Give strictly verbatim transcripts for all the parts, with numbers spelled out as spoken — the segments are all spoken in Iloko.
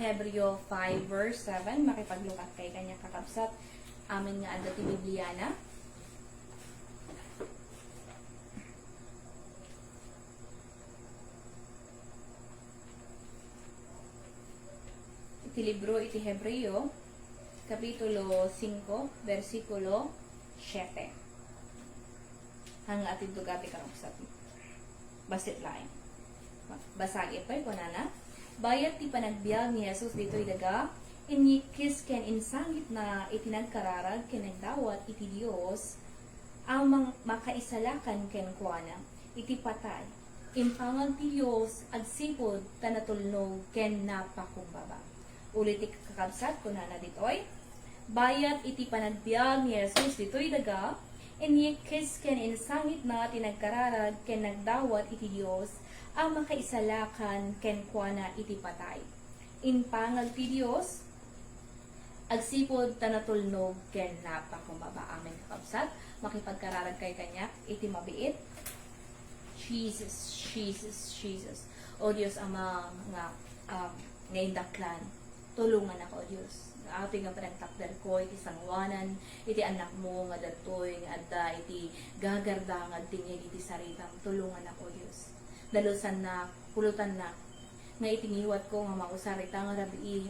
Hebreo five verse seven, makipaglukat kay kaniak, kakabsat. Amin nga adda ti Bibliana. Iti libro iti Hebreo, Kapitulo singko, bersikulo siete. Haan nga atidtuga ti kakabsat. Bassit laeng. Basag itoy, kunana, "Bayat ti panagbiag ni Jesus ditoy daga, inyikkis ken insangitna iti nagkararag ken nagdawat iti Dios a mang-, makaisalakan kenkuana iti patay. Impangag ti Dios agsipud ta natulnog ken napakumbaba." Ulit ti kakabsat, kunana ditoy, "Bayat iti panagbiag ni Jesus ditoy daga, inyikkis ken insangitna ti nagkararag ken nagdawat iti Dios a makaisalakan kenkuana iti patay. Impangag ti Dios agsipud ta natulnog ken napakumbaba." Amen, kakabsat. Makipagkararag kay kaniak iti mabiit. Jesus, Jesus, Jesus. O Dios Ama nga, um, nga indaklan, tulongannak, O Dios. Nga apay nga panagtakderko iti sangoanan iti annakmo nga datoy nga adda iti gagarda nga agdingngeg iti saritam, tulongannak, O Dios. Dalusannak, pulotannak, nga iti ngiwatko nga mausar ita nga rabii,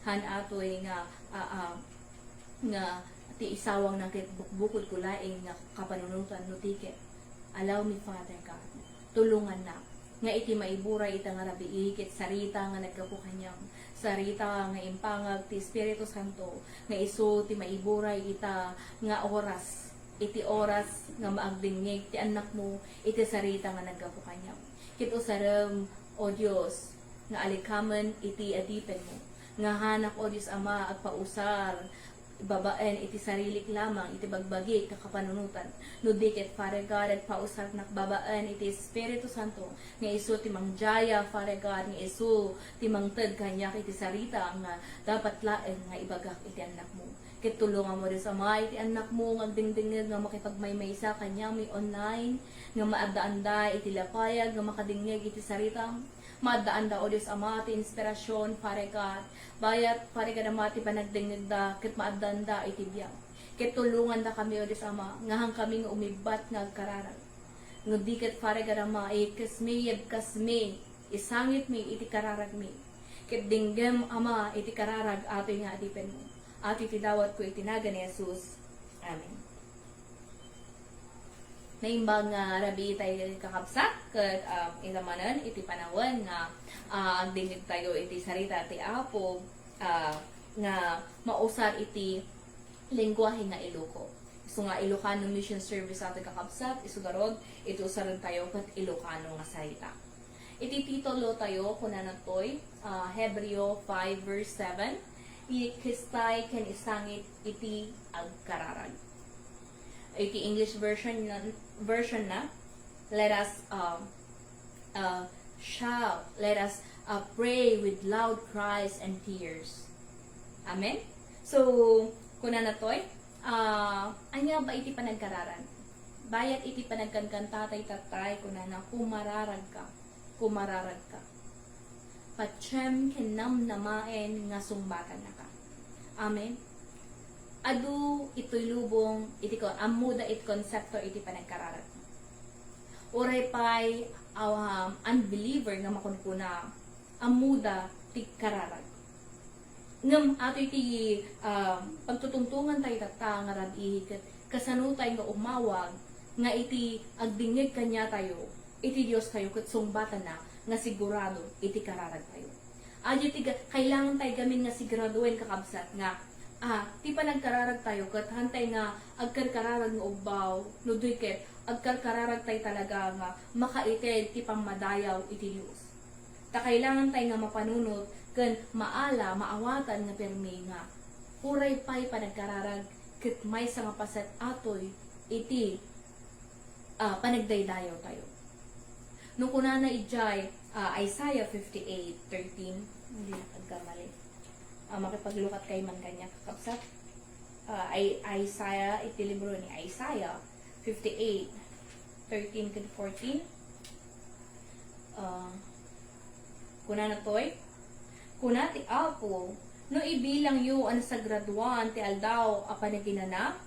haan atoy nga, a, a, nga ti isawangna ket bukbukodko laeng nga kapanunotan no di ket. Allow me, Father God. Tulongannak nga iti maiburay ita nga rabii ket sarita nga naggapu kaniam, sarita nga impangag ti Espiritu Santo, nga isu ti maiburay ita nga oras, iti oras nga maagdingngeg ti annakmo iti sarita nga naggapu kaniam. Ket usarem, O Dios, nga alikamen iti adipenmo. Nga haanak, O Dios Ama, agpausar babaen iti sarilik lamang iti bagbagik nga kapanunotan. No di ket, Father God, agpausarnak babaen iti Espiritu Santo, nga isu ti mangdiaya, Father God, nga isu ti mangted kaniak iti sarita nga dapat laeng nga ibagak iti annakmo. Ket tulongam, O Dios Ama, iti annakmo nga agdingdingngeg nga makipagmaymaysa kaniami online, nga maaddaanda iti lapayag nga makadingngeg iti saritam. Maaddaanda, O Dios Ama, ti inspirasyon, Father God. Bayat, Father God Ama, ti panagdingngegda ket maaddaanda iti biag. Ket tulongandakami, O Dios Ama, nga haankami nga umibbat nga agkararag. No di ket, Father God Ama, ikkesmi, yebkasmi, isangitmi iti kararagmi. Ket dinggem, Ama, iti kararag atoy nga adipenmo. Atoy ti dawatko iti nagan ni Jesus. Amen. Naimbag nga rabii tayo, kakabsat, ket, ah, ita manen iti panawen nga, ah, agdingngeg tayo iti sarita ti Apo, ah, nga mausar iti lengguahe nga Iloko. Isu nga Ilocano Mission Service atoy, kakabsat, isu garud iti usaren tayo ket Ilocano nga sarita. Iti titulo tayo, kunana toy, ah, Hebreo five verse seven, "Ikistay ken isangit iti agkararag." Iti English version na, version na, "Let us, uh, uh, shout, let us, uh, pray with loud cries and tears." Amen? So, kunana toy, ah, ania ba iti panagkararag? Bayat iti panagkankantatay tattay, kunana, "Kumararagka, kumararagka. Patiem ken namnamaen nga sungbatannaka." Amen? Adu itoy lubong iti ko-, ammoda iti konsepto iti panagkararag. Uray pay, um, unbeliever nga makunkuna, ammoda ti kararag. Ngem atoy ti, ah, pagtutungtongan tayo tatta nga rabii ket kasano tayo nga umawag nga iti agdingngeg kaniatayo, iti Dios tayo ket sungbatanna nga sigurado iti kararag tayo. Adi ti ga-, kailangan tayo gamin nga siguradoen, kakabsat, nga, ah, ti panagkararag tayo ket hantay nga agkarkararag nga ubbaw, no di ket agkarkararag tayo talaga nga makaited ti pammadayaw iti Dios. Ta kailangan tayo nga mapanunot ken maala, maawatan nga pirmi nga uray pay panagkararag ket maysa nga paset atoy iti, ah, panagdaydayaw tayo. No kunana idiay, ah, Isaiah fifty-eight thirteen, hindi na pagkamali. Ah, makipaglukat kayo man kaniak, kakabsat. Ah, I-, Isaiah, iti libro ni Isaiah, fifty-eight, thirteen ken fourteen. Ah, kunana toy, Kuna ti Apo, "No ibilangyo a nasagradoan ti aldaw a panaginana,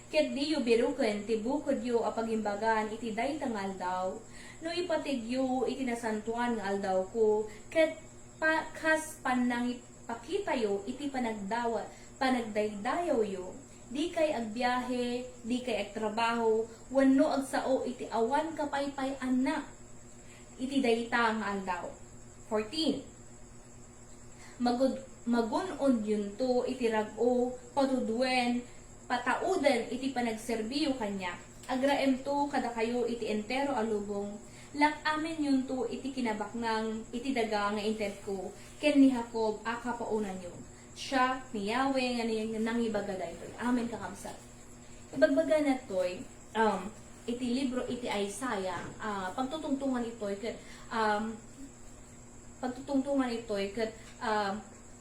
ket diyo biroken ti bukodyo a pagimbagan iti dayta nga aldaw, no ipategyo iti nasantoan nga aldawko, ket pa-, kas pannangipakitayo iti panagdawa-, panagdaydayawyo, dikay agbiahe, dikay agtrabaho, wenno agsao iti awan kapaypay-anna iti dayta nga aldaw." Fourteen. Magud-, magun-odyonto iti rag-o, patuduen, patauden iti panagserbiyo kaniak. Agraemto kadakayo iti entero a lubong. Lak-amenyonto iti kinabaknang iti daga nga intedko ken ni Jacob a kapaunanyo. Siak ni Yahweh nga ni-, nangibaga daytoy. Amen, kakabsat. Ibagbaga natoy, um, iti libro iti Isaiah, ah, pagtutungtungan itoy ket, um, pagtutungtungan itoy ket, ah,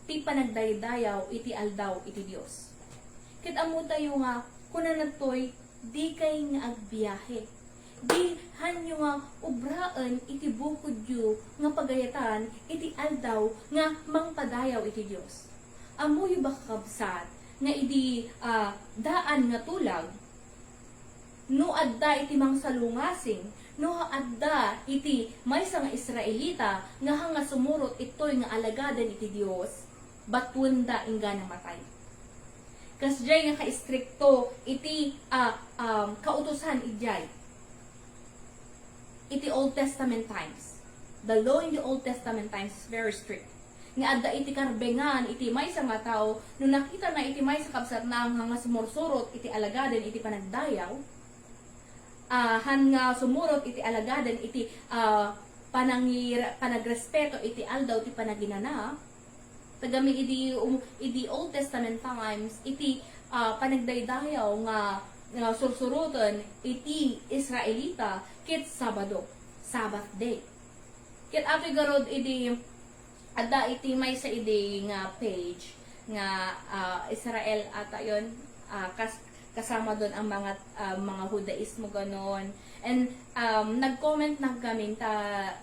ti panagdaydayaw iti aldaw iti Dios. Ket ammotayo nga kunana toy, "Dikay nga agbiahe. Dihanyo nga ubraen iti bukodyo nga pagayatan iti aldaw nga mangpadayaw iti Dios." Ammoyo ba, kakabsat, nga idi, ah, daan nga tulag, no adda iti mangsalungasing, no adda iti maysa nga Israelita nga hanga sumurot itoy nga alagaden iti Dios, batuenda inggana matay. Kasdiay nga kaistrikto iti, ah, um, kautosan idiay. Iti Old Testament times. The law in the Old Testament times is very strict. Nga adda iti karbengan iti maysa nga tao, no nakitana iti maysa kabsatna nga sumursurot iti alagaden iti panagdayaw, ah, han nga sumurot iti alagaden iti, ah, panangir-, panagrespeto iti aldaw ti panaginana, tagami idi, um, idi Old Testament times, iti, ah, panagdaydayaw nga, nga sursuroten iti Israelita ket Sabado, Sabbath day. Ket atoy garud idi adda iti maysa idi nga page nga, ah, Israel ata yon, ah, kas-, kasama don ang mga, ah, mga Judaismo ganon. And, um, nag-comment na kami ta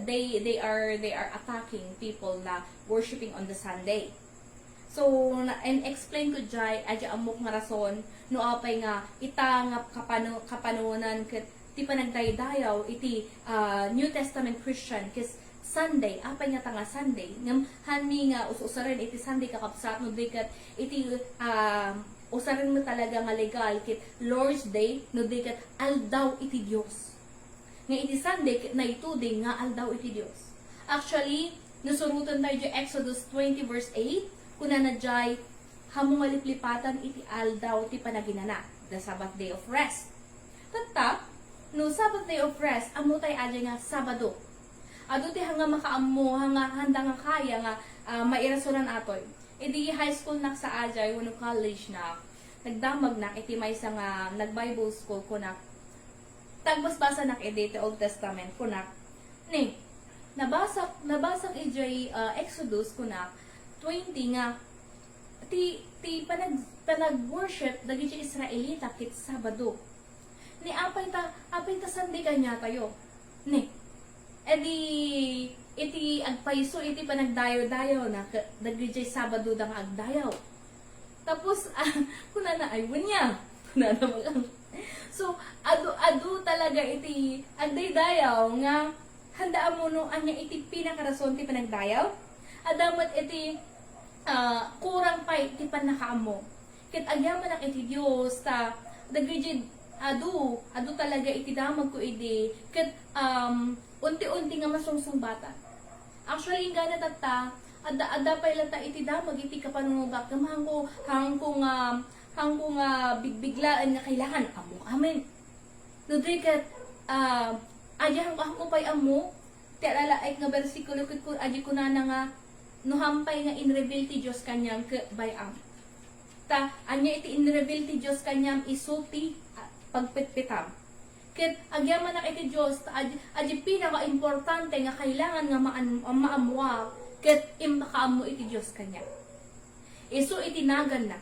they, they are, they are attacking people na worshiping on the Sunday. So, na, and explain ko jay, adda ammok nga rason, no apay nga ita nga kapano-, kapanunan ket ti panagdaydayaw iti, ah, New Testament Christian ket Sunday, apay nga ta nga Sunday, ngem hanmi nga us-usaren iti Sunday, kakabsat, no di ket iti, ah, usaren met talaga nga legal ket Lord's Day, no di ket aldaw iti Dios. Nga iti Sunday ket naytoy nga aldaw iti Dios. Actually, no surotentayo diay Exodus twenty verse eight, kunana diay, "Ammo nga liplipatan iti aldaw ti panaginana, the Sabbath day of rest." Tatta, no Sabbath day of rest, ammotay diay nga Sabado. Adu ti hanga makaammo, hanga, handa nga kaya nga, ah, mairasonan atoy. Idi high school nak sa diay, wenno college nak, nagdamag nak iti maysa nga nag-Bible school, kunak, ta agbasbasanak idi ti Old Testament, kunak, ni, nabasak, nabasak idiay, ah, Exodus, kunak, twenty nga, ti, ti panag-, panag-worship dagiti Israelita ket Sabado. Ni apay ta, apay ta Sunday kaniatayo? Ni, idi, iti agpayso iti panagdayaw-dayawna, ke-, dagiti Sabado da nga agdayaw. Tapos, ah, kunana, "Ay, wen niya." Kunana, mga. So, adu, adu talaga iti agdaydayaw nga handa ammo no ania iti pinakarason ti panagdayaw. Adda met iti, ah, kurang pay ti pannakaammo. Ket agyamanak iti Dios, ta dagiti adu, adu talaga iti damagko idi, ket, um, unti-unti nga masungsungbatan. Actually, inggana tatta, adda, adda pay latta iti damag iti kapanunotko, ngem haanko, haanko nga, haanko nga bigbiglaen nga kailangan ammo amin. No di ket, ah, adi haanko, haanko pay ammo, ti alalaek nga bersikulo ket kun-, adi kunana nga, "No haan pay nga inreveal ti Dios kaniam ket bay-am." Ta, ania iti inreveal ti Dios kaniam isu ti, ah, pagpetpetam. Ket agyamanak iti Dios, ta adi, adi pinakaimportante nga kailangan nga maan-, maammoak, ket impakaammo iti Dios kaniak. Isu iti naganna.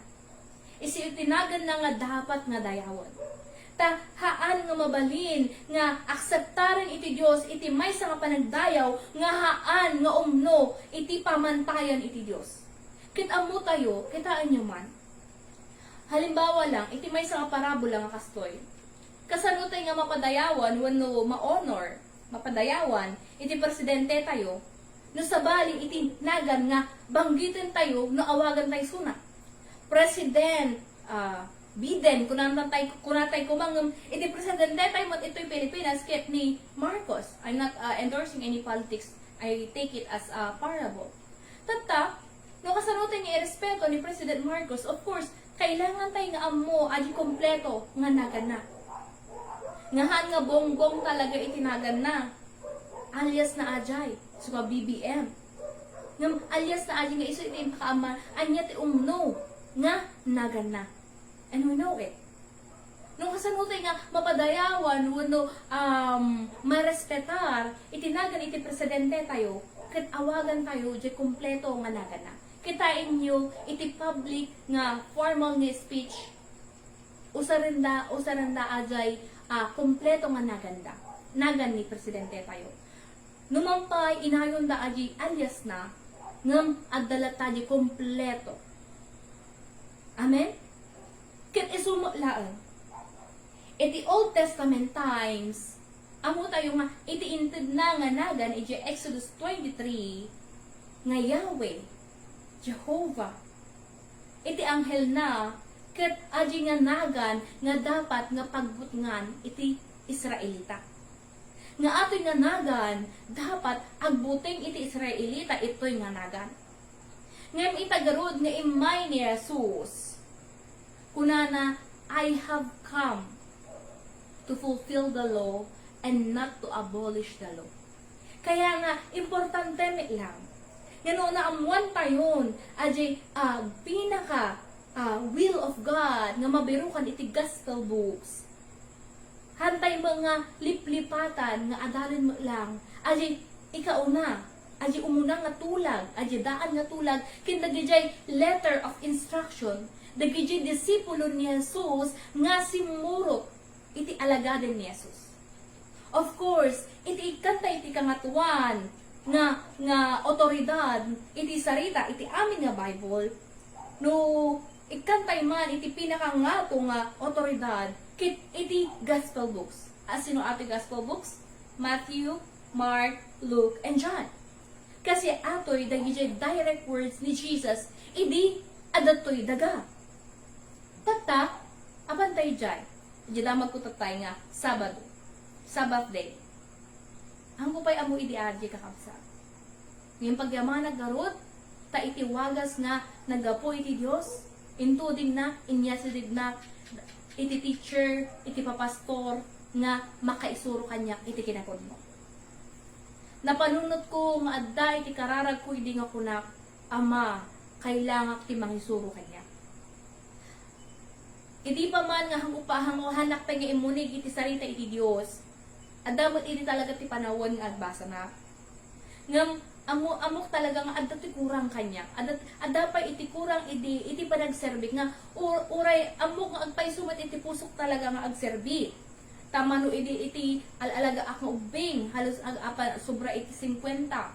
Isu iti naganna nga dapat nga dayawen. Ta haan nga mabalin nga akseptaren iti Dios iti maysa nga panagdayaw nga haan nga umno iti pamantayan iti Dios. Ket ammotayo, kitaenyo man. Halimbawa lang, iti maysa nga parabola nga kastoy, kasano tay nga mapadayawan wenno ma-honor, mapadayawan iti presidente tayo no sabali iti nagan nga banggiten tayo no awagan tayo suna? President, ah, Biden, kunana tay, kunatay kumangem iti presidente tayo met itoy Pilipinas ket ni Marcos. I'm not, ah, endorsing any politics. I take it as a parable. Tatta, no kasano tay nga irespeto ni President Marcos, of course, kailangan tay nga ammo adi kompleto nga naganna. Nga haan nga bongbong talaga iti naganna. Alias na ajay, so nga B B M. Ngem alias na ajay nga isu iti impakaammo, ania ti umno nga naganna. And we know it. No kasano tay nga mapadayawan wenno, um, marespetar iti nagan iti presidente tayo, ket awagan tayo diay kompleto nga naganna. Kitaenyo iti public nga formal nga speech, usarenda, usarenda ajay, ah, kompleto nga naganda, nagan ni presidente tayo. Numan pay, inayonda ajay alias na, ngem adda latta diay kompleto. Amen? Ket isu met laeng. Iti Old Testament times, ammo tayo nga iti intedna nga nagan iti Exodus twenty-three, nga Yahweh, Jehovah, iti anghelna, ket adi nga nagan nga dapat nga pagbutngan iti Israelita. Nga atoy nga nagan, dapat agbuteng iti Israelita itoy nga nagan. Ngem ita garud nga immay ni Jesus, kunana, "I have come to fulfill the law and not to abolish the law." Kaya nga, importante met lang nga no naammuan tayon, adi, ah, pinaka, ah, will of God nga mabirukan iti gospel books, hantay met nga liplipatan nga adalen met lang. Adi ikauna, adi umuna nga tulag, adi daan nga tulag, ken dagidiay letter of instruction, dagidiay disipulo ni Jesus nga simmurot iti alagaden ni Jesus. Of course, iti ikkanta iti kangatoan nga, nga otoridad iti sarita iti amin nga Bible, no ikkantay man iti pinakangato nga otoridad ket iti gospel books. Asino atoy gospel books? Matthew, Mark, Luke, and John. Kasi atoy dagidiay direct words ni Jesus idi adda toy daga. Tatta, apan tay diay? Diay damagko tattay nga Sabado. Sabbath day. Angko pay ammo idi adi, kakabsat. Ngem pagyamanak garud, ta iti wagas nga naggapu iti Dios, intudingna, inyasidegna iti teacher, iti papastor nga makaisuro kaniak iti kinapudno. Napanunotko nga adda iti kararagko idi nga kunak, "Ama, kailangak ti mangisuro kaniak." Idi pa man nga hangupa-, hanguhanak tay nga immunig iti sarita iti Dios, adda met idi talaga ti panawen nga agbasanak. Ngem ammo, ammok talaga nga adda ti kurang kaniak. Adda, adda pay iti kurang idi, iti panagserbik nga ur-, uray ammok nga agpayso met iti pusok talaga nga agserbi. Ta mano idi iti al-alagaak nga ubbing, halos ag-, apa, sobra iti singkuenta.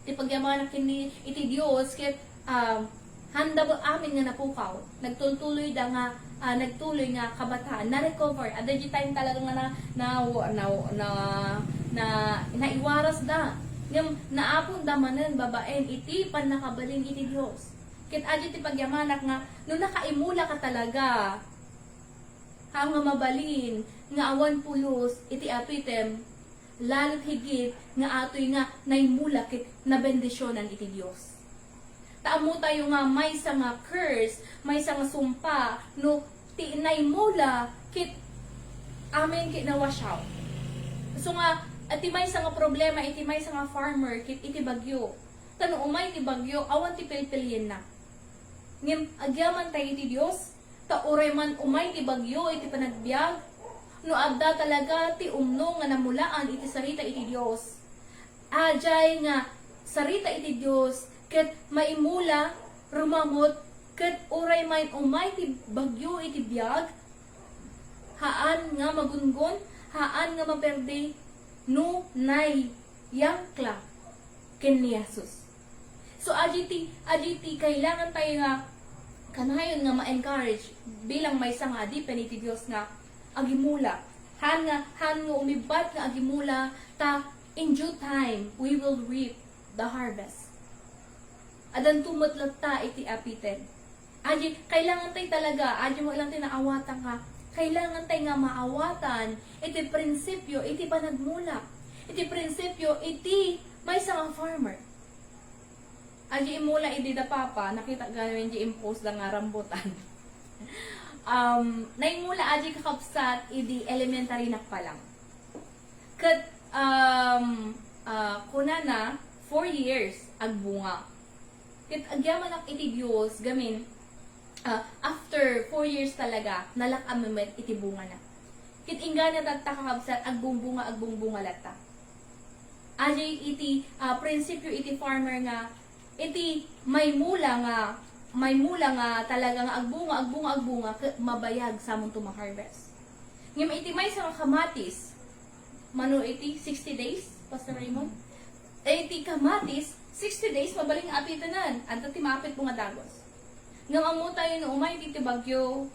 Ti pagyamanak ken ni, iti Dios, ket, ah, handa met amin nga napukaw. Nagtultuloyda nga, ah, nagtuloy nga kabataan. Na-recover. Adda diay time talaga nga na, na, na, na, na, naiwarasda. Ngem naaponda manen babaen iti pannakabalin iti Dios. Ket adi ti pagyamanak nga, no nakaimula ka talaga, haan nga mabalin nga awan pulos iti apitem, lalo't higit nga atoy nga naimula ket nabendisionan iti Dios. Ta ammo tayo nga maysa nga curse, maysa nga sumpa, no ti naimula ket amin ket na-wash out. So nga, iti maysa nga problema, iti maysa nga farmer, ket iti bagyo. Ta no umay ti bagyo, awan ti pilpilienna. Ngem agyaman tayo iti Dios, ta uray man umay ti bagyo iti panagbiag, no adda talaga ti umno nga namulaan iti sarita iti Dios, adiay nga sarita iti Dios ket maimula, rumamut, ket uray man umay ti bagyo iti biag, Haan nga magungon, haan nga maperdi, no naiyangkla ken ni Jesus. So, adi ti, adi ti kailangan tayo nga kanayon nga ma-encourage bilang maysa nga adipen iti Dios nga agimula. Haan nga, haan nga umibbat nga agimula ta in due time, we will reap the harvest. Addanto met latta iti apiten. Adi, kailangan tayo talaga, adi mo lang ti naawatan nga, kailangan tayo nga maawatan iti prinsipyo, iti panagmula, iti prinsipyo, iti maysa nga farmer. Adi imula idi da papa, nakita gayam di impose da nga rambutan. Um, naimula adi kakabsat idi elementary nak pa lang. Ket, um, ah, kunana, four years agbunga. Ket agyamanak iti Dios gamin, ah, after four years talaga, nalak-am met iti bungana. Ket inggana tatta kakabsat, agbungbunga, agbungbunga latta. Adi iti, ah, prinsipyo iti farmer nga, iti maymula nga, maymula nga talaga nga agbunga, agbunga, agbunga, ket mabayag samonto ma-harvest. Ngem iti maysa nga kamatis, mano iti sixty days, Pastor Raymond? Eh, iti kamatis, sixty days, mabalin nga apitenan. Adda ti maapitmo nga dagos. Ngem ammo tayo no umay ti bagyo,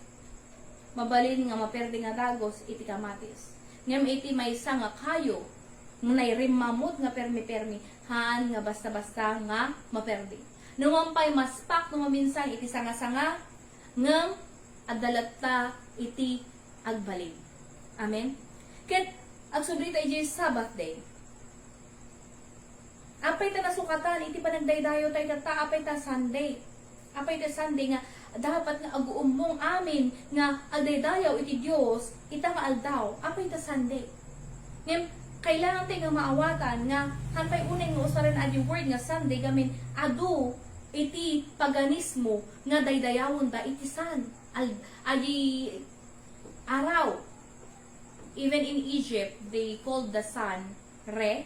mabalin nga maperdi nga dagos iti kamatis. Ngem iti maysa nga kayo, no nairimmamo't nga permi-permi, haan nga basta-basta nga maperdi. No man pay maspak no maminsan iti sanga-sanga, ngem adda latta iti agbalin. Amen? Ket agsubli ta idiay Sabbath day. Apay ta nasukatan iti panagdaydayaw tayo tatta, apay ta Sunday. Apay ta Sunday nga dapat nga aguummong amin nga agdaydayaw iti Dios ita nga aldaw. Apay ta Sunday. Ngem, kailangan tayo nga maawatan nga hantay unay nga usaren adi word nga Sunday gamin adu iti paganismo nga daydayawenda iti sun. Al-, adi araw. Even in Egypt, they called the sun Re,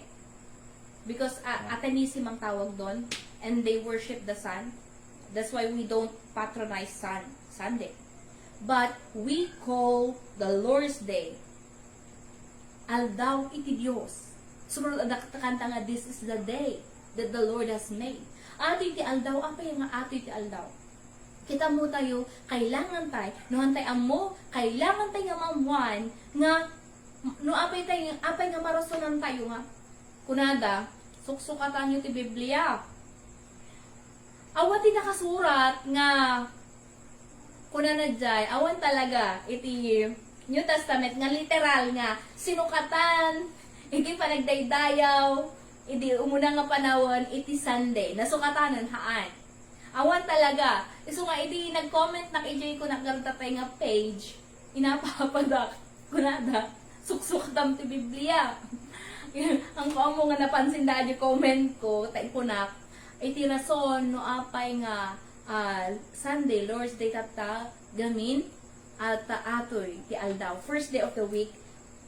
because, ah, Athenism ang tawag doon, and they worship the sun. That's why we don't patronize sun, Sunday. But we call the Lord's Day, aldaw iti Dios. Sumurot a daktakanta nga, "This is the day that the Lord has made." Ato iti aldaw, apay nga ato iti aldaw? Kita mo tayo, kailangan tayo, no hantay ammo, kailangan tayo nga maammuan nga, no apay tayo, apay nga marasonan tayo nga, kunada, suksukatan niyo ti Biblia. Awan ti nakasurat nga, kunana jay, awan talaga iti New Testament nga literal nga sinukatan iti panagdaydayaw, iti umuna nga panawen, iti Sunday. Nasukatanen, haan. Awan talaga. Isu nga idi nag-comment nak idiay kunak garud tatay nga page, inapapadak, kunada, suksukatam ti Biblia. Ang kuamo nga napansin da di comment ko, tay kunak, iti rason no apay nga, ah, Sunday, Lord's Day tatta, gamin, at, ah, atoy ti aldaw. First day of the week,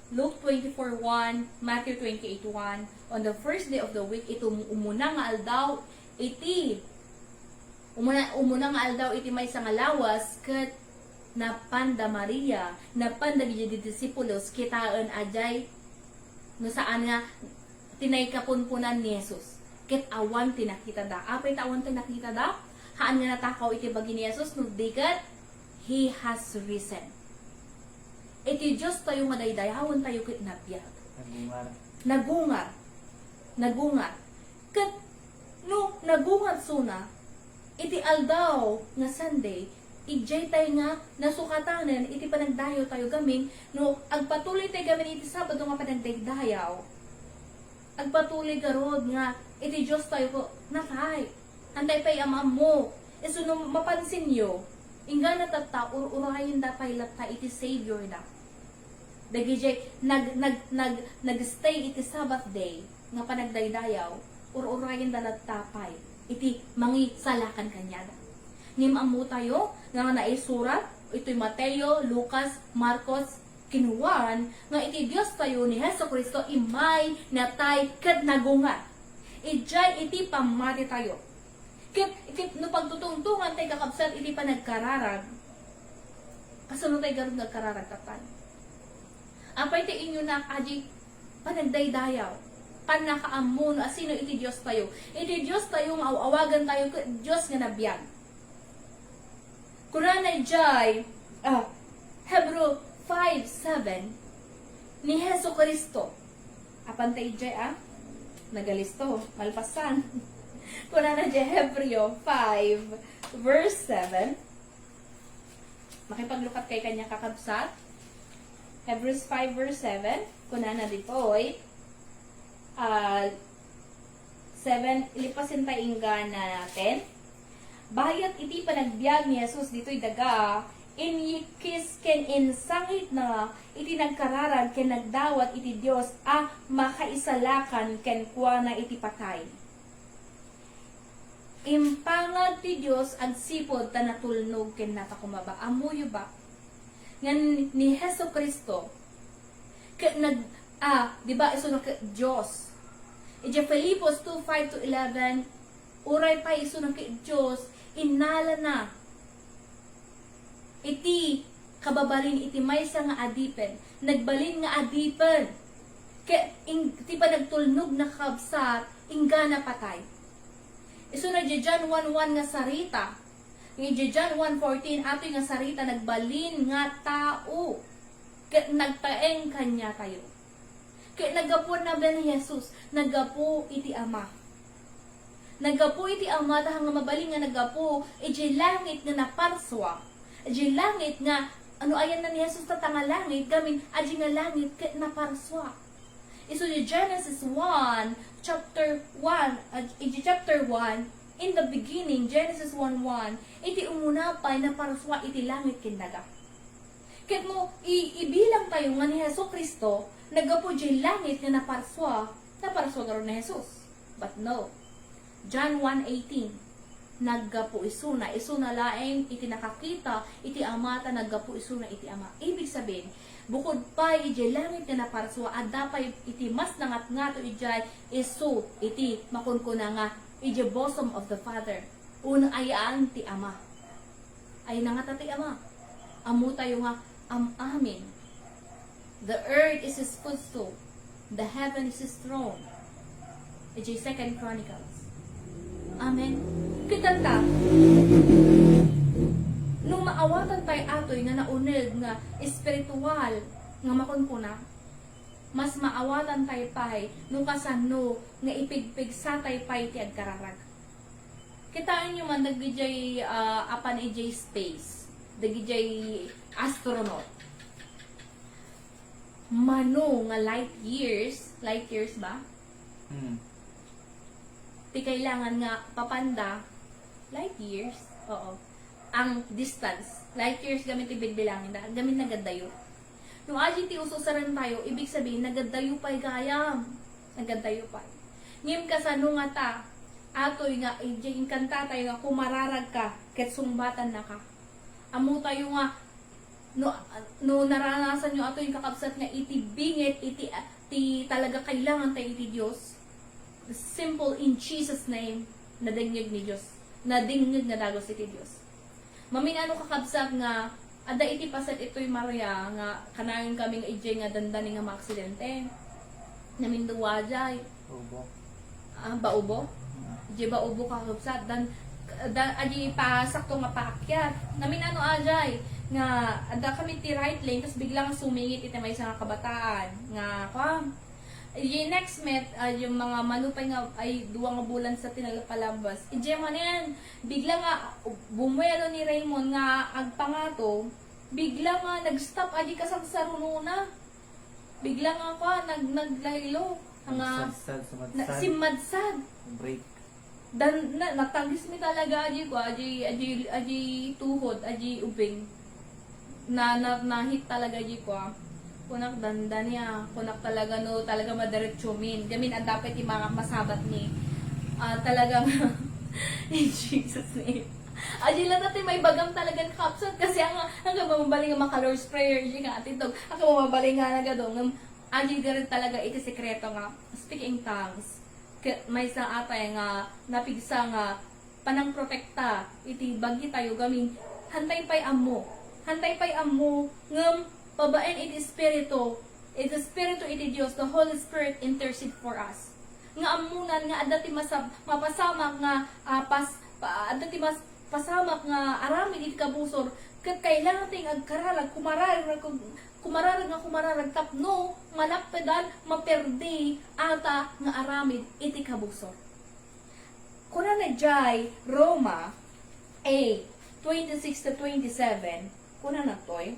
Luke twenty-four one, Matthew twenty-eight one, on the first day of the week, iti um-, umuna nga aldaw, iti umuna, umuna nga aldaw iti maysa nga lawas, ket napan da Maria, napan dagiti disipulos, kitaen a jay, no saan nga, tinay kapunpunan ni Jesus. Ket awan ti nakitada. Apay ta awan ti nakitada? Haan nga natakaw iti bagi ni Jesus, no di ket, "He has risen." Iti Dios tayo nga daydayawen tayo ket nabiag. Nagungar. Nagungar. Nagungar. Ket no nagungar suna, iti aldaw nga Sunday, idiay tayo nga nasukatanen iti panagdayaw tayo gamin, no agpatuloy tayo gamin iti Sabado nga panagdaydayaw, agpatuloy garud nga iti Dios tayo ko, natay. Antay pay am-ammo. Isu no mapansin yo, inggana tatta, ur-urayen da pay latta iti Savior da. Dagijay nag-, nag-, nag-, nag-stay iti Sabbath day nga panagdaydayaw, ur-urayen da latta pay iti mangisalakan kaniada. Ngem ammo tayo nga naisurat itoy Mateo, Lucas, Marcos, ken Juan nga iti Dios tayo ni Jesu-Cristo immay natay ket nagungar. Idiay iti pammati tayo. Ket, ket no pagtutungtongan tay kakabsat iti panagkararag, kasano tay garud nga agkararag, tattan? Apay ti inyonak, adi panagdaydayaw, pannakaammo no asino iti Dios tayo. Iti Dios tayo nga aw-awagan tayo ket Dios nga nabiag. Kunana idiay, ah, Hebrew five seven, ni Jesu-Cristo. Apan ta idiay, ah? Nagalisto, malpasan. Kunana idiay Hebreo five, verse seven. Makipaglukat kay kanya, kakabsat. Hebrews five verse seven, kunana ditoy, ah, seven, ilipasin ta inggana ten. Bayat iti panagbiag ni Jesus ditoy daga, inyikis ken insangitna iti nagkararag ken nagdawat iti Dios a makaisalakan kenkuana iti patay. Impangag ti Dios agsipud ta natulnog ken napakumaba. Ammoyo ba? Nga ni Jesu-Cristo, ket nag-, ah, di ba, isuna ket Dios. Idiay Filipos two five to eleven, uray pay isuna ket Dios, innalana iti kababalin iti maysa nga adipen, nagbalin nga adipen. Ket ing-, ti panagtulnog na, kakabsat, inggana patay. Isuna idiay John one one nga sarita, nga idiay John one fourteen, atoy nga sarita, nagbalin nga tao, ket nagtaeng kaniatayo. Ket naggapuan na ben ni Jesus, naggapu iti Ama. Naggapu iti Ama, ta nga mabalin nga naggapu idiay langit nga naparsua. Idiay langit nga, ano ayan na ni Jesus ta, ta nga langit, gamin, adi nga langit ket naparsua. Isu di Genesis one, chapter one, ah, iti chapter one, in the beginning, Genesis one one, iti umuna pay naparsua iti langit ken daga. Ket no i-, ibilang tayo nga ni Jesu-Cristo, naggapu diay langit nga naparsua, naparsua ngarud ni Jesus. But no. John one eighteen, naggapu isuna, isuna laeng iti nakakita iti Ama ta naggapu isuna iti Ama. Ibig sabihin, bukod pay idiay langit nga naparsua, adda pay iti mas nangatngato idiay isu iti makunkuna nga idiay bosom of the Father. Unayan ti Ama. Ay nangata ti Ama. Ammo tayo nga am-amin. The earth is his footstool, the heaven is his throne. Idiay Second Chronicles. Amen. Kitanta, no maawatan tayo atoy nga nauneg nga espiritual nga makunkuna, mas maawatan tayo pay no kasano nga ipigpigsa tayo pay ti agkararag. Kitaenyo man dagidiay, ah, apan idiay space, dagidiay astronaut. Mano nga light years, light years ba? Hmm. Ti kailangan nga papanda, light years, oo. Ang distance, light years gamin ti bilbilangin da, gamin nagaddayo. No adi ti ususaran tayo, ibig sabihin, nagaddayo pay gayam. Nagaddayo pay. Ngem kasano nga ta, atoy nga, idiay inkanta tayo nga kumararag ka, ket sungbatannaka. Ammo tayo nga, no, no naranasan nyo atoy, kakabsat, nga iti bingit, iti, ti talaga kailangan tayo iti Dios, simple in Jesus' name, nadengngeg ni Dios. Nadengngeg nga dagus iti Dios. Maminano, kakabsat, nga adda iti paset itoy Maria nga kanayon kami nga idiay nga dandani nga maaksidente. Namindua jay. Ubo. Ah, Baubo? Idiay Baubo, kakabsat. Dan, dan, adi pasakto nga paakyat. Naminano ajay nga adda kami ti right lane, tas biglang sumingit iti maysa nga kabataan nga, kwa, Idiay next met, ah, yung mga mano pay nga, ay, dua nga bulan sa tinalapalabas. Idiay manen, bigla nga, bumuelo ni Raymond nga agpangato, bigla nga nag-stop, adi kasagsarunona. Bigla nga, kwa, nag-, naglaylo. Nga, Nagsadsad, na, sumadsad. Simmadsad. Break. Dan, na, natagis mi talaga, adi ko, adi, adi, adi tuhod, adi ubing. Na, na, nahit talaga, adi ko, ah. Kunak dandani, ah. Kunak talaga, no, talaga madiretso min. Gamin, ang dapat yung mga masabat ni, ah, talagang, in Jesus' name. Adi lang natin may bagam talaga kapsat kasi ang, ang mabaling nga maka-Lord's Prayer, adi nga atitog, ang mabaling nga nagadong, adi ka rin talaga iti sekreto nga, speaking tongues. Ket maysa atay nga napigsa nga panangprotekta iti bagitayo gamin, hantay pay ammo. Hantay pay ammo, ngem babaen iti Espiritu, Iti Espiritu iti Dios, the Holy Spirit intercede for us. Nga ammunan nga adda ti masab-, mapasamak nga, ah, pas-, pa-, adda ti mas-, pasamak nga aramid iti kabusor, ket kailangan ti nga agkararag, kumararag, kumararag nga kumararag tapno malappedan, maperdi, ata nga aramid iti kabusor. Kunana jay Roma eight, twenty-six to twenty-seven, kunana toy,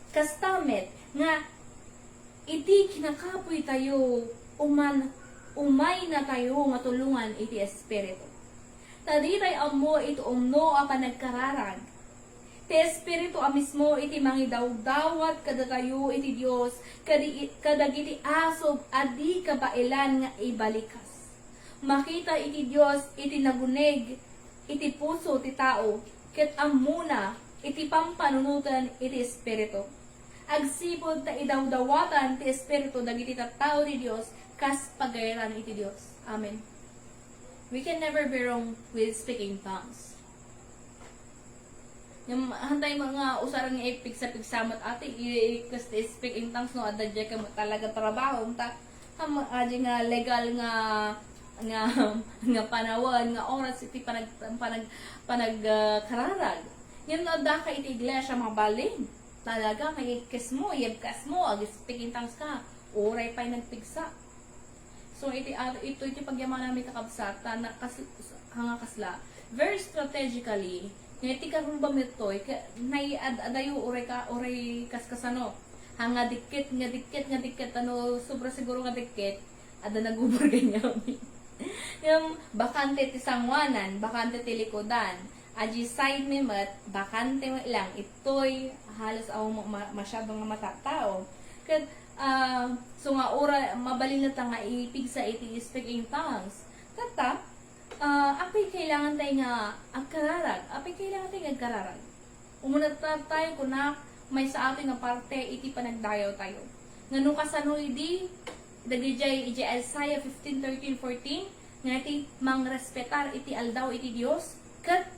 kasta met nga iti kinakapuy tayo, uman, umay na tayo nga tulongan iti Espiritu. Ta ditay ammo iti umno a panagkararag. Ti Espiritu a mismo iti mangidawdawat kadatayo iti Dios, kadi-, kadagiti asog a di kabaelan nga ibalikas. Makita iti Dios iti naguneg iti puso ti tao, ket ammona iti pampanunoten iti Espiritu. Agsipud ta idawdawatan ti Espiritu dagiti tattao ti Dios kas pagayatan iti Dios. Amen. We can never be wrong with speaking tongues. Ngem, hantay nga usar nga ipigsa-pigsa met ati, i-, i-, kas ti speak in tongues no, adda diay ket talaga trabaho, ta, ham, adi nga legal nga, nga, nga panawen, nga oras, iti panag-, panag-, panag-, ah, kararag. Ngem no, adda ka iti iglesia, mabalin. Talaga, nga ikes mo, iyebkas mo, ag-speak in tongues ka, uray pay nagpigsa. So, iti, ah, ito, iti pagyamanan mi kakabsat, ta na-, kas-, hanga kasla, very strategically, nga iti karumba mi toy, ka, naiad-adayo, uray ka, uray kaskasano. Hanga dikket, nga dikket, nga dikket, ano, sobra siguro nga dikket, adda nagubor ganyan. Yung bakante ti sanguanan, bakante ti likudan, aji side mi met, bakante met lang, itoy, halos aw ma-, ma-, masyado nga matattao. Ket, ah, so nga ura, mabalin ta nga ipigsa iti speaking tongues. Tatta, ah, apay kailangan tayo nga agkararag? Apay kailangan tayo nga agkararag? Umuna ta tayo, kunak, maysa atoy nga parte iti panagdayaw tayo. Nga no kasano idi, dagidiay, iti Isaiah fifteen thirteen fourteen, nga iti mangrespetar iti aldaw iti Dios, ket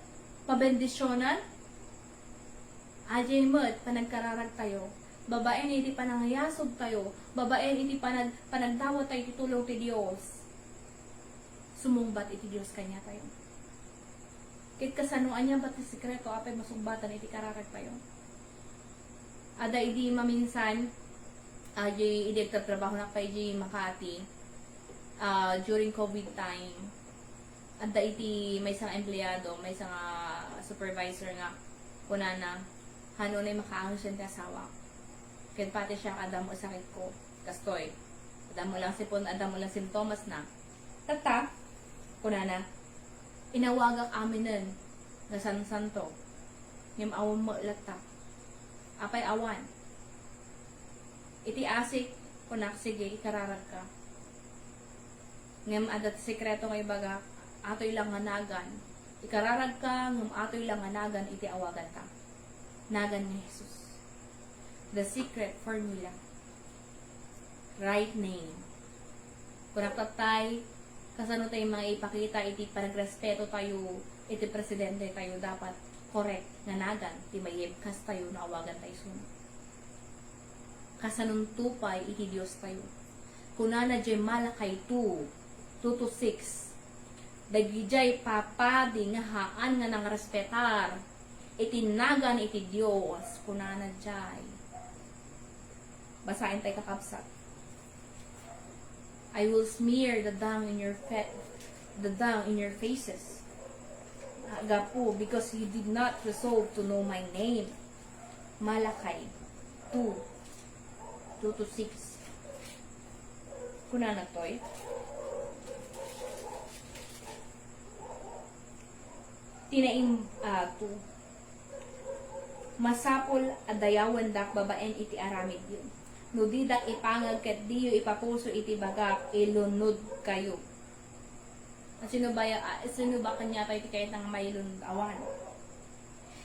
pabendisionan, adiay met panagkararag tayo, babaen iti panangayasog tayo, babaen iti panag-, panagdawat tayo iti tulong ti Dios. Sumungbat iti Dios kaniatayo. Ket kasano, ania ba ti sekreto apay masungbatan iti kararag tayo? Adda idi maminsan, ah, di, idi agtatrabahonak pay di Makati, ah, during covid time, adda iti maysa nga empleyado, maysa nga supervisor nga kunana, "Hano nay makaanus ti asawak?" Ket pati siak, adda met sakitko. Kastoy, adda met lang sipon, adda met lang simptomasna. Tatta, kunana, "Inawagak aminen nga sansanto, ngem awan met latta." Apay awan? Iti asik, kunak, "Sige, ikararagka." Ngem adda ti sekreto nga ibagak, atoy lang nga nagan. Ikararagka, ngem atoy lang nga nagan iti awaganta. Nagan ni Jesus. The secret formula. Right name. Kunak tattay, kasano tayo maipakita iti panagrespeto tayo iti presidente tayo, dapat correct nga nagan ti maibkas tayo no awagan tayo isuna. Kasanonto pay iti Dios tayo. Kunana diay Malachi two, two to six, "Dagidiay papadi nga haan nga nangrespetar iti nagan iti Dios," kunana diay. Basaen tay, kakabsat. "I will smear the dung in your fa-, the dung in your faces." Gapu, because you did not resolve to know my name. Malachi two, two to six. Kunana toy. Tinaim, ah, two. "Masapul a dayawendak babaen iti aramidyo. No didak ipangag ket diyo ipapuso iti bagak, ilunodkayo." Sino ba ya-, ah, sino ba kaniatayo ti kayat nga mailunod? Awan.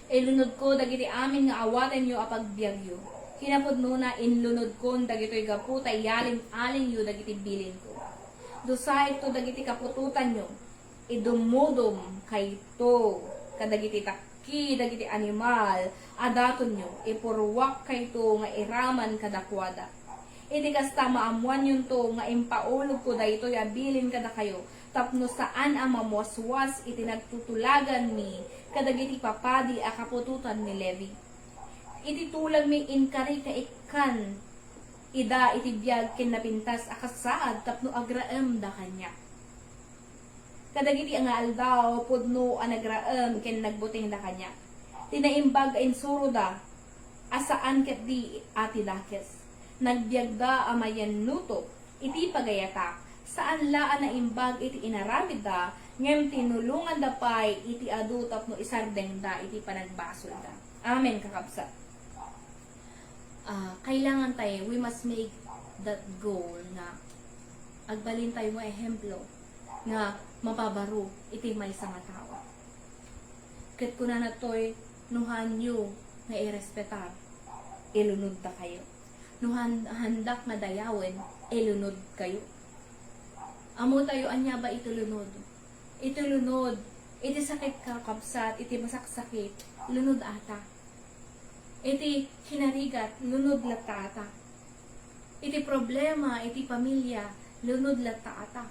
"Ilunodko dagiti amin nga awatenyo a pagbiagyo. Kinapudnona, inlunodkon dagitoy gapu ta iyalim-alimyo dagiti bilinko. Dusaekto dagiti kaputotanyo. Idumudum kayto kadagiti tak-, Dagiti animal a datonyo, ipurruakkayto nga iraman kadakuada. Iti kasta, maammoanyonto nga impaulogko daytoy a bilin kadakayo tapno saan a mamuaswas iti nagtutulaganmi kadagiti papadi a kaputotan ni Levi. Iti tulagmi, inkari nga ikkan ida iti biag ken napintas a kasaad tapno agraemda kaniak. Kadagiti nga aldaw, pudno a nagraem ken nagbutengda kaniak. Ti naimbag a insuroda a saan ketdi a ti dakes. Nagbiagda a mayannuto iti pagayatak, saan la a naimbag iti inaramidda, ngem tinulonganda pay iti adu tapno isardengda iti panagbasolda. Amen, kakabsat. Ah, kailangan tayo, we must make that goal nga agbalin tayo nga ehemplo nga mapabaro iti maysa nga tao. Ket kunana toy, "No haanyo nga irespetar, ilunodta kayo. No han-, haandak nga dayawen, ilunod kayo." Ammo tayo, ania ba iti lunod? Iti lunod, iti sakit, kakabsat, iti masaksakit, lunod ata. Iti kinarigat, lunod latta ata. Iti problema, iti pamilya, lunod latta ata.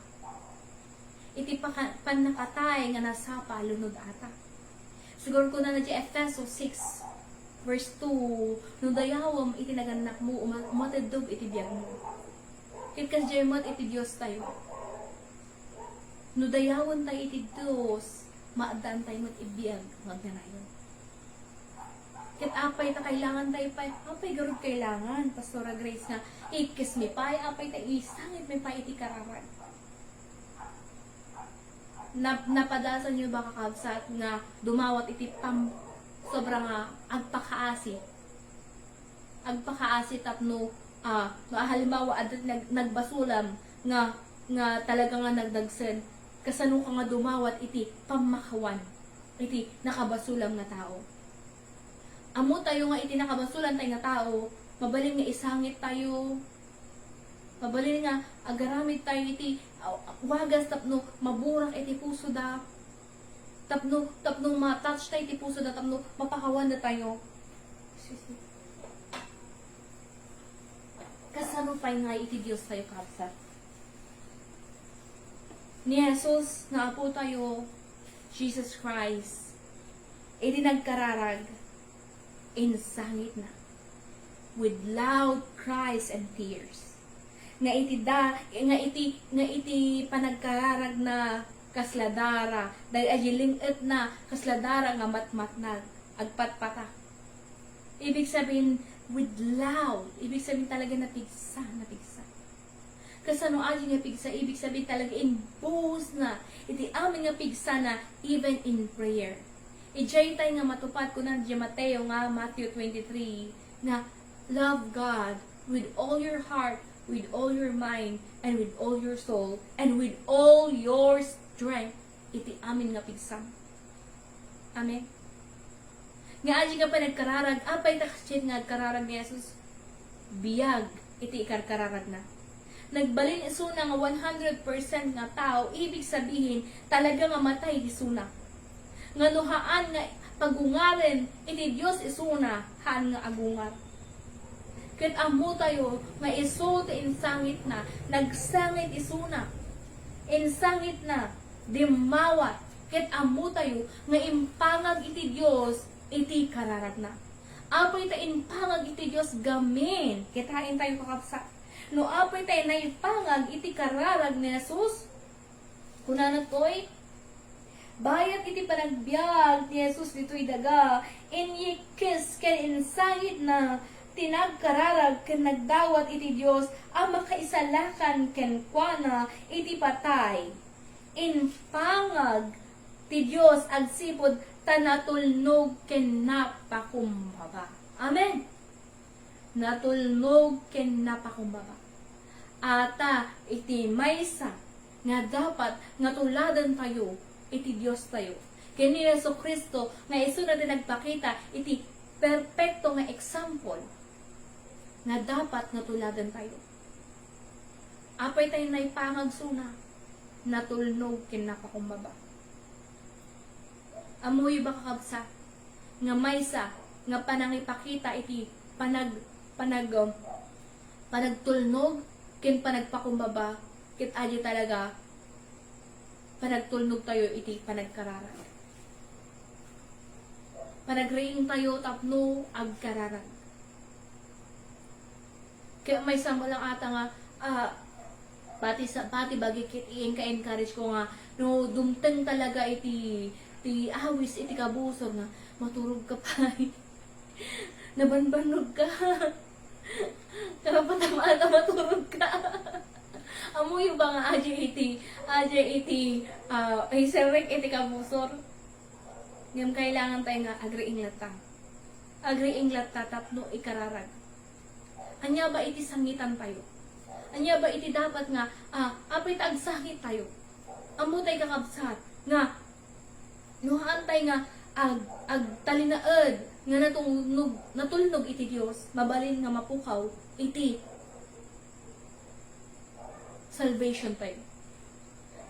Iti paka-, pannakatay nga nasapa, lunod ata. Siguro kunana diay Efeso six, verse two, "No dayawem iti nagannakmo, uma-, umateddog iti biagmo." Ket kasdiay met iti Dios tayo. No dayawen tayo iti Dios, maaddaan tayo met iti biag nga agnanayon. Ket apay ta kailangan tayo pay, apay garud kailangan, Pastora Grace, nga ikkesmi pay, apay ta isangitmi pay iti kararag? Nap-, napadasanyo ba, kakabsat, nga dumawat iti pam-, sobra nga agpakaasi? Agpakaasi tapno, ah, no, halimbawa, adda nag-, nagbasulam nga, nga talaga nga nagdagsen, kasano ka nga dumawat iti pammakawan iti nakabasulam nga tao? Ammo tayo nga iti nakabasulan tayo nga tao, mabalin nga isangit tayo, mabalin nga agaramid tayo iti, ah, wagas tapno maburak iti pusoda, tapno, tapno ma-touch tayo iti pusoda, tapno mapakawanda tayo. Excuse me. Kasano pay nga iti Dios tayo, kabsat? Ni Jesus nga Apo tayo, Jesus Christ, iti nagkararag, insangitna with loud cries and tears. Nga iti da-, nga iti, nga iti panagkararagna kasla dara, dagiti ling-etna kasla dara nga matmatnag, agpatpata. Ibig sabihin, with loud. Ibig sabihin talaga napigsa, napigsa. Kasano ayan nga pigsa? Ibig sabihin talaga imbusna iti amin nga pigsana, even in prayer. Idiay tay nga matupad, kuna diay Mateo nga, Matthew twenty-three, nga, "Love God with all your heart, with all your mind, and with all your soul, and with all your strength." Iti amin nga pigsam. Amen. Nga adi nga panagkararag, apay ta kasdiay nga agkararag ni Jesus? Biag iti ikarkararagna. Nagbalin isuna nga one hundred percent nga tao, ibig sabihin, talaga nga matay isuna. Nga no haan nga pagungaren iti Dios isuna, haan nga agungar. Ket ammo tayo nga isu ti insangitna, nagsangit isuna. Insangitna, dimmawat, ket ammo tayo nga impangag iti Dios iti kararagna. Apay ta impangag iti Dios gamin, kitaen tayo, kakabsat. No apay ta naipangag iti kararag ni Jesus, kunana toy, bayat iti panagbiag ni Jesus ditoy daga, inyikkis ken insangitna ti nagkararag ken nagdawat iti Dios a makaisalakan kenkuana iti patay. Impangag ti Dios agsipud ta natulnog ken napakumbaba. Amen. Natulnog ken napakumbaba. Ata iti maysa nga dapat nga tuladen tayo iti Dios tayo, ken ni Jesu-Cristo nga isuna ti nagpakita iti perpekto nga example nga dapat nga tuladen tayo. Apay tayo naipangag isuna, natulnog ken napakumbaba. Ammoyo ba, kakabsat? nga maysa nga panangipakita iti panag-, panag-, um, panagtulnog ken panagpakumbaba ket adi talaga panagtulnog tayo iti panagkararag. Panagriing tayo tapno agkararag. Kaya maysa mo lang ata nga, ah, pati sa, pati bagi kit i-encourage ko nga, no, dumteng talaga iti, ti awis iti kabusor nga, maturog ka pay. Nabanbannog ka. Karapatan mo ata maturog ka. Amoyo ba nga aja iti, aja iti, ah, iserrek iti kabusor? Ngem kailangan tayo nga agriing latta. Agriing latta tapno ikararag. Ania ba iti sangitan tayo? Ania ba iti dapat nga, ah, apay ta agsangit tayo? Ammo tay kakabsat nga, no haan tay nga ag-, agtalinaed nga natulnog, natulnog iti Dios, mabalin nga mapukaw iti salvation tayo.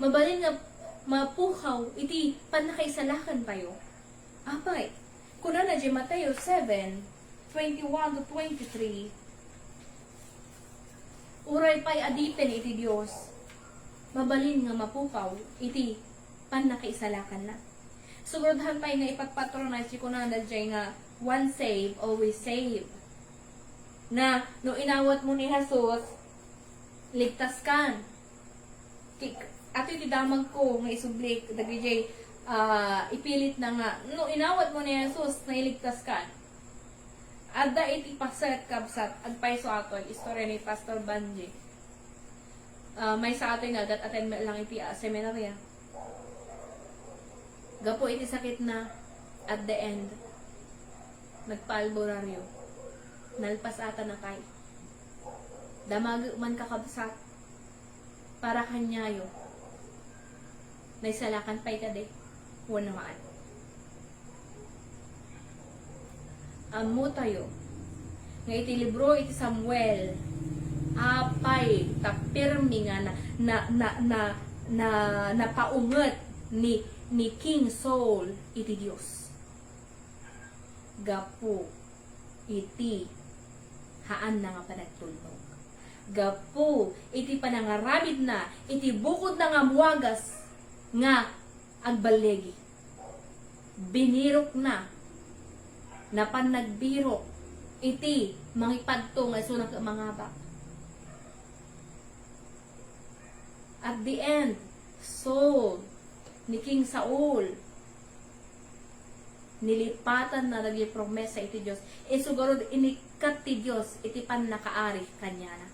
Mabalin nga mapukaw iti pannakaisalakan tayo. Apay, kunana di Mateo seven, twenty-one to twenty-three, uray pay adipen iti Dios, mabalin nga mapukaw iti pannakaisalakanna. Sugurdahan pay nga ipatpatronize ti kunana jay nga, "Once saved, always saved." Na, no inawat mo ni Jesus, ligtas kan. Ki-, ato iti damag ko nga isubli dagijay, ah, ipilit na nga, no inawat mo ni Jesus, nailigtas kan. Adda iti paset, kabsat, agpayso ato, istorya ni Pastor Banji. Ah, maysa ato nga agat-attend met lang iti, ah, seminarya. Gapu iti sakitna, at the end, nagpaalbularyo. Nalpas ata natay. Damagek man, kakabsat, para kaniayo. Naisalakan pay kadi wenno haan? Ammo tayo nga iti libro iti Samuel, apay ta pirmi nga na, na, na, na, na, napaunget ni, ni King Saul iti Dios. Gapu iti haanna nga panagtulnog. Gapu iti panangaramidna iti bukodna nga muagas nga agballigi. Binirokna. Napan nagbirok iti mangipadto nga isuna ket mangabak. At the end, Saul, ni King Saul, nilipatanna dagiti promesa iti Dios. Isu garud, inikkat ti Dios iti pannakaari kaniana.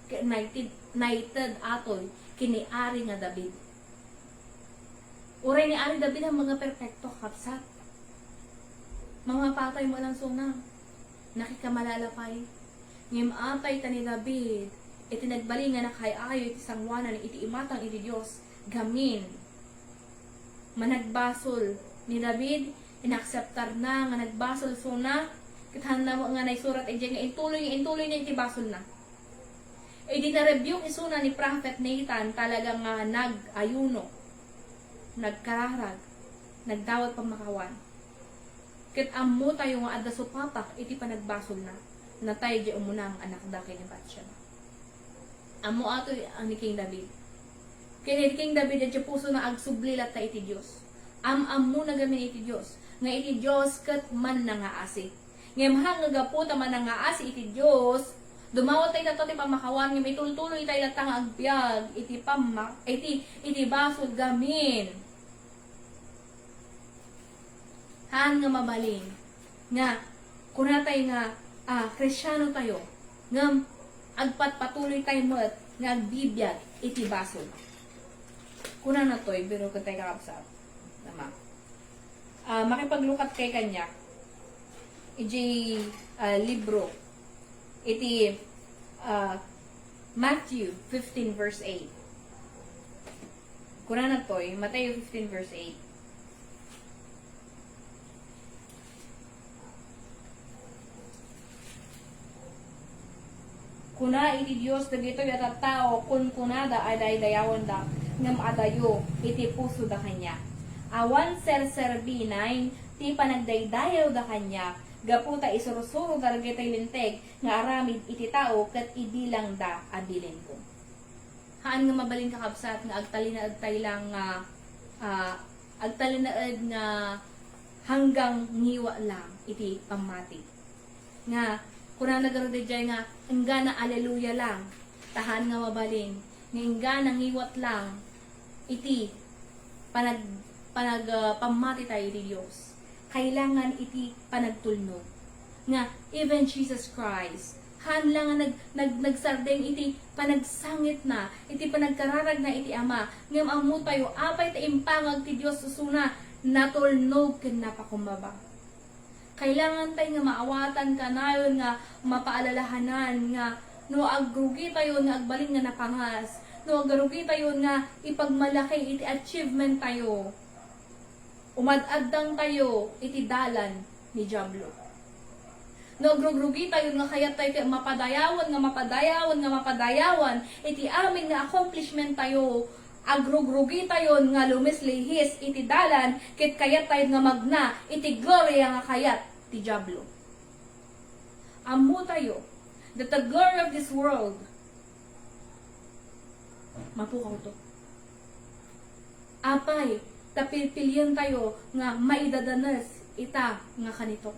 Ket naited, naited atoy ken ni Ari nga David. Uray ni Ari David a mangperpekto, kabsat. Mamapatay mo lang suna. Nakikamalala pay. Ngem apay ta ni David, iti nagbalin nga nakaay-ayo iti sangoanan iti imatang iti Dios, gamin. Managbasol ni David, inakseptarna nga nagbasol suna, ket haanna nga naisurat idiay nga intuloy, intuloy na iti basolna. Idi narebuke isuna ni Prophet Nathan, talaga nga nag-ayuno, nagkararag, nagdawat pammakawan. Ket ammo tayo nga adda supapak iti panagbasolna. Natay diay umuna nga anakda ken ni Bathsheba. Ammo ato ni King David. Ken ni King David, idiay pusona agsubli latta iti Dios. Am-ammona gamin iti Dios, nga iti Dios ket mannangaasi. Ngem haan nga gapu ta mannangaasi iti Dios, dumawat tayo tatta ti pammakawan, ngem itultuloy tayo latta nga agbiag iti pamma-, iti, iti basol gamin. Haan nga mabalin nga kuna tayo nga, ah, Kristiano tayo, ngem agpatpatuloy tayo met nga agbibiag iti basol. Kunana toy, pero ket tayo kakabsat. Tama. Ah, makipaglukat kay kaniak. Iti, ah, libro. Iti, ah, Matthew fifteen verse eight. Kunana toy, Mateo fifteen verse eight. Kuna iti Dios dagitoy a tattao, kunkunada a daydayawenda, ngem adayo iti pusoda kaniak. Awan serserbinaen ti panagdaydayawda kaniak, gapu ta isursuro dagitoy linteg nga aramid iti tao ket ibilangda a bilinko. Haan nga mabalin, kakabsat, nga agtalinaedtay lang nga, ah, agtalinaed nga hanggang ngiwat lang iti pammati. Nga, kunana garud idiay nga, enggana aleluya lang. Ta haan nga mabalin, nga enggana ngiwat lang iti panag-, panag-, ah, pammati tayo iti Dios. Kailangan iti panagtulnog. Nga, even Jesus Christ, haan lang nga nag-, nag-, nagsardeng iti panagsangitna, iti panagkararagna iti Ama, ngem ammo tayo, apay ta impangag ti Dios usuna, natulnog ken napakumbaba. Kailangan tayo nga maawatan kanayon nga mapaalalahanan nga no agrugi tayo nga agbalin nga napangas, no agrugi tayo nga ipagmalaki iti achievement tayo, umad-addang tayo iti dalan ni Diablo. No agrugrugi tayo nga kayat tayo ti mapadayawan, nga mapadayawan, nga mapadayawan iti amin nga accomplishment tayo, agrugrugi tayo nga lumislihis iti dalan, ket kayat tayo nga magna iti gloria nga kayat ti Diablo. Ammo tayo that the glory of this world, mapukawto. Apay, ta pilpilientayo nga maidadanes ita nga kanito.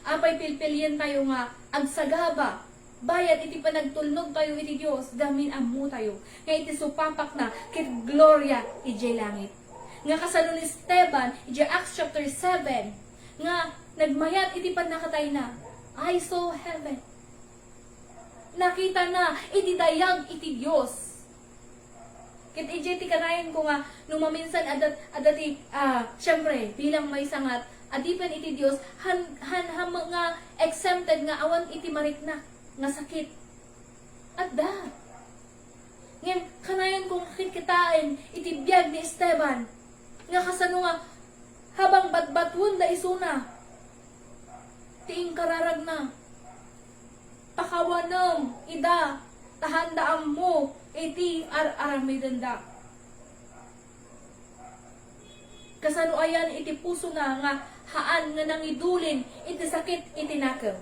Apay, pilpilientayo nga agsagaba, bayat iti panagtulnog tayo iti Dios, gamin ammo tayo nga iti supapakna ket gloria idiay langit. Nga kasano ni Esteban idiay Acts chapter seven, nga nagmayat iti pannakatayna, "I saw heaven." Nakitana iti dayag iti Dios. Ket idiay ti kanayon ko nga, no maminsan adda, adda ti, ah, siyempre, bilang maysa nga adipen iti Dios, han, han, han nga exempted nga awan iti marikna nga sakit. Adda. Ngem, kanayon ko nga kitkitaen iti biag ni Esteban, nga kasano nga habang batbatwenda isuna ti inkararagna, pakawanem ida, ta haanda ammo iti ar-aramidenda. Kasano ayan iti pusona nga haan nga nangidulin iti sakit iti nakem?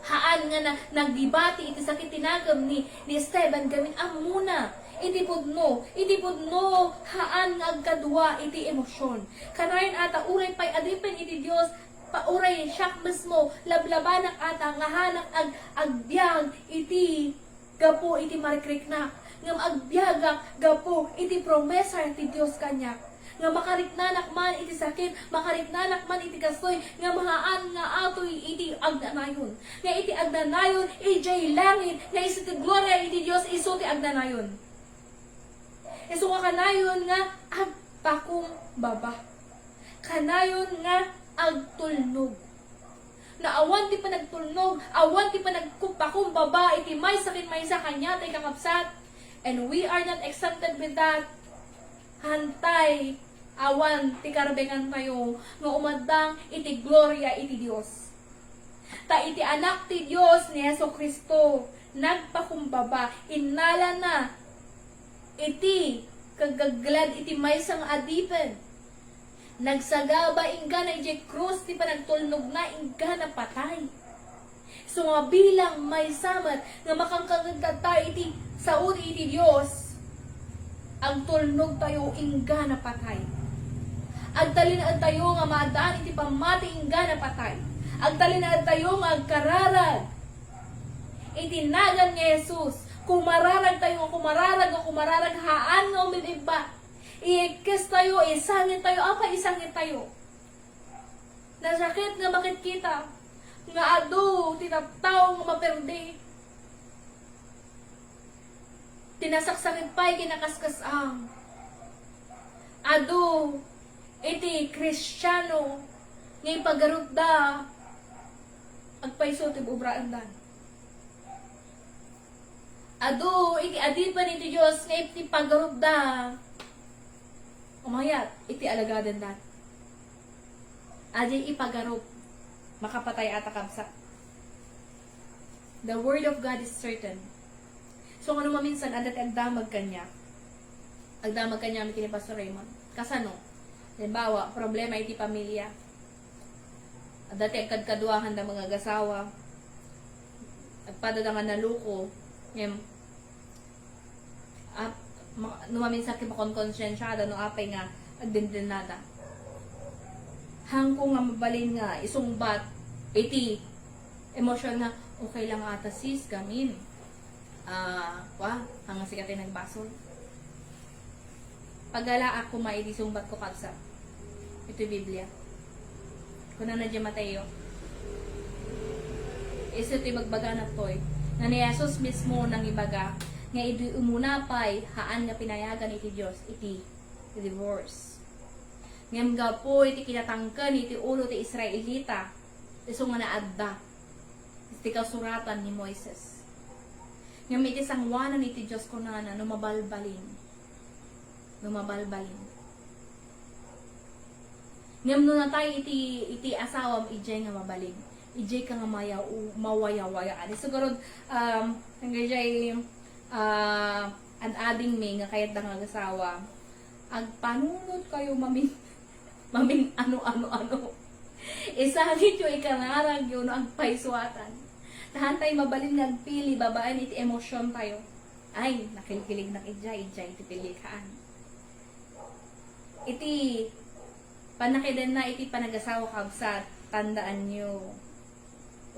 Haan nga na-, nagdibati iti sakit ti nakem ni, ni Esteban gamin ammona. Iti pudno, iti pudno, haan nga agkadua iti emosyon. Kanayon ata, uray pay adipen iti Dios, pa-, uray siak mismo, lablabanak ata nga haanak ag-, agbiag iti gapu iti marikriknak, ngem agbiagak gapu iti promesa ti Dios kaniak, nga makariknanak man iti sakit, makariknanak man iti kastoy, nga mahaan nga atoy iti agnanayon. Nga iti agnanayon, idiay langit, nga isu ti gloria iti Dios, isu ti agnanayon. Isu nga kanayon nga agpakumbaba. Kanayon nga agtulnog. Na awan ti panagtulnog, awan ti panagkupakumbaba iti maysa ken maysa kaniatay, kakabsat. And we are not exempted with that. Hantay, awan ti karbengan tayo nga umaddang iti gloria iti Dios. Ta iti Anak ti Dios ni Jesu-Cristo, nagpakumbaba, innalana iti kaggaglad iti maysa nga adipen. Nagsagaba inggana idiay krus ti panagtulnogna inggana patay. So nga bilang maysa met nga makangkangedtayo iti sao iti Dios, agtulnog tayo inggana patay. Agtalinaed tayo nga maaddaan iti pammati inggana patay. Agtalinaed tayo nga agkararag iti nagan ni Jesus. Kumararag tayo nga kumararag, nga kumararag, haan nga umib-ibba. Iikkes tayo, isangit tayo, apay isangit tayo? Nasakit nga makitkita nga adu ti tattao nga maperdi. Ti nasaksakit pay kinakaskas-ang. Adu iti Kristiano nga ipagarupda agpayso ti bubraendan. Adu iti adipen iti Dios nga iti pagarupda umayat iti alagadenda. Adi ipagarup, makapatay ata, kabsat. The word of God is certain. So, ngano maminsan, adda ti agdamag kaniak. Agdamag kaniak, mi ken ni Pastor Raymond. Kasano? Halimbawa, problema iti pamilya. Adda ti agkadkaduahan da mga agasawa. Agpada da nga naluko. Ngem, ap-, ma-, no maminsan ti makonkonsensiada no apay nga agdindinada. Hangko nga mabalin nga isungbat iti emosyon nga, "Okay lang ata, sis, gamin." Ah, wa, hanga sika ti nagbasol. Paggalaak koma iti sungbat ko, kabsat. Iti Biblia. Kunana diay Mateo. Isu ti bagbagana toy, nga ni Jesus mismo nangibaga nga idi umuna pay, haan nga pinayagan iti Dios iti divorce. Ngem gapu iti kinatangken iti ulo ti Israelita, isu nga naadda iti kasuratan ni Moises. Ngem iti sangoanan iti Dios kunana, no mabalbalin. No mabalbalin. Ngem no natay iti, iti asawam, idiay nga mabalin. Idiay ka nga mayaw-, mawayawayaan. Isu garud, um, hanggang diay, ah, ad-ading mi nga kayat da nga agasawa. Agpanunot kayo mamin-, mamin ano, ano, ano. Isangit yo, ikararag yo, no agpaysuatan. Ta hantay mabalin nga agpili babaen iti emosyon tayo. Ay, nakilkilig na idiay, idiay ti pilikaan. Iti pannakadenna iti panagasawa, kabsat, tandaanyo.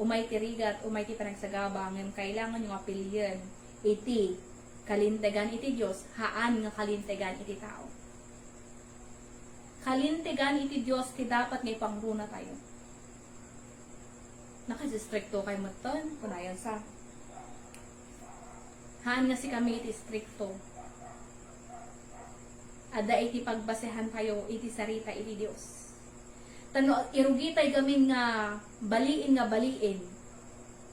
Umay ti rigat, umay ti panagsagaba, ngem kailangan yo nga pilien iti kalintegan iti Dios, haan nga kalintegan iti tao. Kalintegan iti Dios ti dapat nga ipangruna tayo. Nakasistrikto kay metten, kunayon sa. Haan nga sikami iti istrikto. Adda iti pagbasehan tayo iti sarita iti Dios. Tano irugitay gamin nga baliin nga baliin.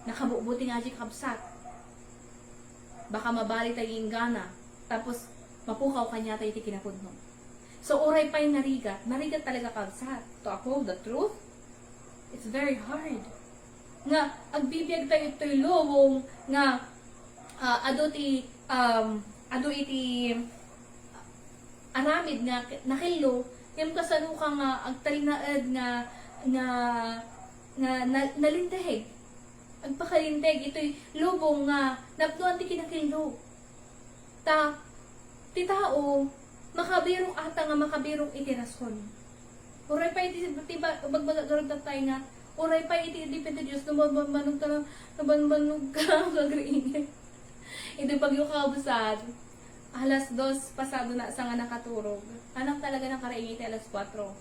Nakabubuti nga aji kabsat. Baka mabali tayo inggana. Tapos mapukaw kanya tayo iti kinapudno. So, uray pay narigat, narigat talaga kabsat. To uphold the truth, it's very hard. Nga, agbibiag tayo ito'y lubong nga, ah, adu ti, um, adu iti aramid nga k-, nakillo, ngem kasano ka nga agtalinaed nga, nga, nga na-, nalinteg. Agpakalinteg ito'y lubong nga napnoan ti kinakillo. Ta, ti tao, makabirok ata nga makabirok iti rason. Uray pay iti, ti ba-, bagbaga garud tattay nga, uray pay iti depende Dios, no ban-, banbanog ta, no banbanog ka, agriingit. Iti bagyo kabsat, alas dos pasado na sa nga nakaturog. Anak talaga nakaraingit ti alas kuatro.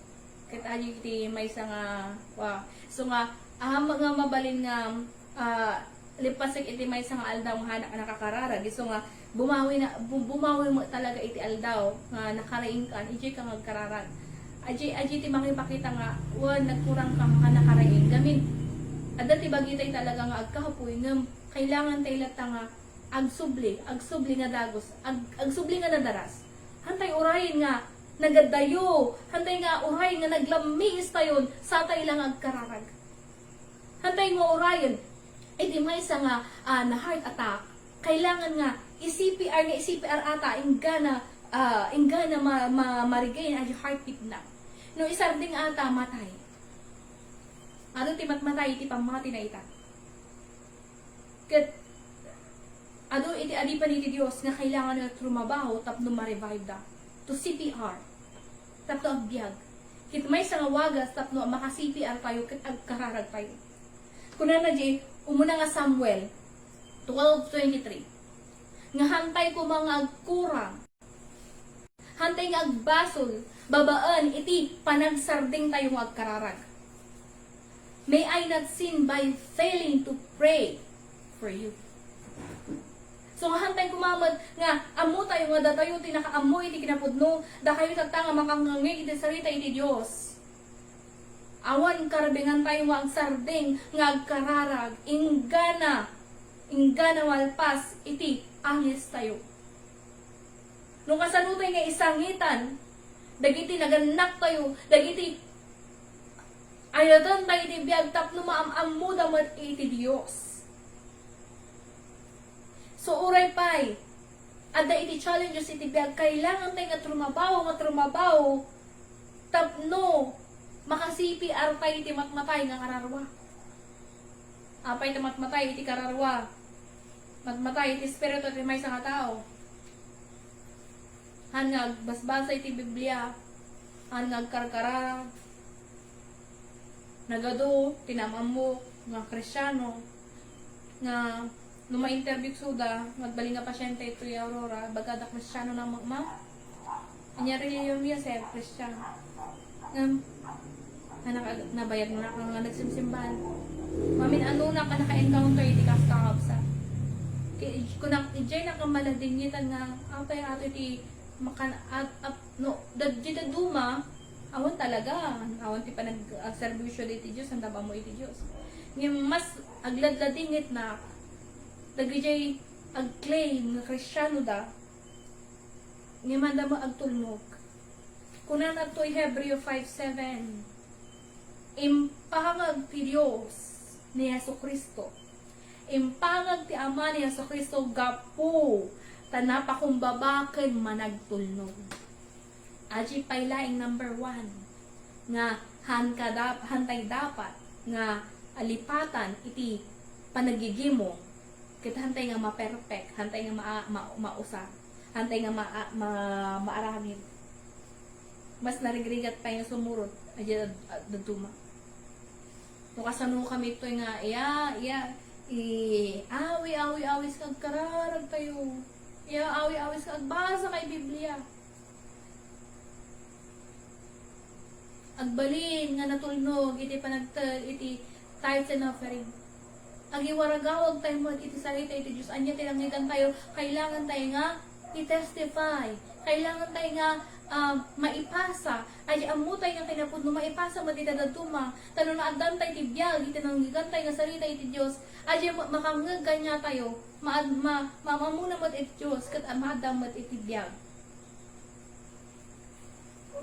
Ket adi iti maysa nga, wa. So nga, ah, nga mabalin nga, ah, lipasek iti maysa nga aldaw nga hanak nakakararag. Isu nga, bumawi na, bu-, bumawi mo talaga iti aldaw nga nakaraingkan, idiay ka nga agkararag. Aji, aji ti makipakita nga, wen, nagkurang ka nga nakaraing. Gamin, adda ti bagitay talaga nga agkapuy, ngem kailangan tay latta nga agsubli, agsubli nga dagus, ag-, agsubli nga nadaras. Hantay urayen nga nagaddayo, hantay nga urayen nga naglammiis tayon, satay lang agkararag. Hantay nga urayen, iti maysa nga, ah, na heart attack, kailangan nga i-C P R, nga i-C P R ata, inggana, ah, inggana ma-, ma-, ma-regain ang heartbeat na. No isarding ata, matay. Ano ti matmatay iti pammati na ita? Ket adu iti adipen iti Dios nga kailangan nga trumabaho tapno ma-revive da. To C P R. Tapno agbiag. Ket maysa nga wagas tapno maka-C P R tayo ket agkararag tayo. Kunana di, umuna nga Samuel twelve twenty-three. Nga hantay koma nga agkurang. Hantay nga agbasol, babaen iti panagsarding tayo nga agkararag. May I not sin by failing to pray for you. So, nga hantay koma met nga ammo tayo nga datayo ti nakaammo iti kinapudno, dakayo tatta nga makangngeg iti sarita iti Dios. Awan karbengan tayo nga agsarding nga agkararag, inggana, inggana malpas iti angis tayo. No kasano tayo nga isangitan, dagiti nagannak tayo, dagiti ayaten tayo iti biag tapno maam-ammoda met iti Dios. So, uray pay, adda iti challenges iti biag, kailangan tayo nga trumabaho, nga trumabaho, Tapno maka-C P R tayo iti matmatay nga kararua. Apay ti matmatay iti kararua? Matmatay iti espiritu ti maysa nga tao. Haan nga agbasbasa iti Biblia, haan nga agkarkararag. Nagadu ti naam-ammok nga Kristiano nga no ma-interview isuda, agbalin nga pasyente itoy Aurora, ibagada Kristiano na, "Mama, ania relihiyon mo?" "Sir, Kristian." Ngem, anak, ag-, nabayag na ka nga nagsimsimbahan. Mamin-ano na ka naka-encounter iti kasta nga kabsat. Ki-, kunak, idiay nakamalladingitan nga, apay ato iti makan-, at, at, no, dad-, dita duma, awan talaga, awan ti panag-, agserbisyo diti Dios, anda ba mo iti Dios? Ngem mas agladladingit na, dagidiay ag-claim nga Kristiano da, ngem anda mo agtulnog. Kunana toy Hebreo five seven, "Impangag ti Dios ni Jesu-Cristo. Impangag ti Ama ni Jesu-Cristo gapu ta napakumbaba ken managtulnog." Adi pay laeng number one nga han kadap-, hantay dapat nga alipatan iti panagigimong, ket hantay nga maperpek, hantay nga ma-, ma-, mausar, hantay nga ma-, ma-, maaramid. Mas narigrigat pay nga sumurot, adi ad-, ad-, dadduma. No kasano kami toy nga, iya, iya, i-, awi, awi, awis nga agkararag tayo. Iya, awi, awis nga agbasa kay Biblia. Agbalin nga natulnog iti panagted iti tithes and offering. Agiwaragawag tayo met iti sarita iti Dios. Ania ti nangngegan tayo? Kailangan tayo nga i-testify. Kailangan tayo nga, ah, maipasa. Ay, ammo tayo nga kinapudno, maipasa met iti dadduma. Ta no naaddan tayo ti biag iti nangngegan tayo nga sarita iti Dios, ay, ma-, makangngeg kaniatayo. Ma-, ma-, maamuna met iti Dios, ket maadda met iti biag.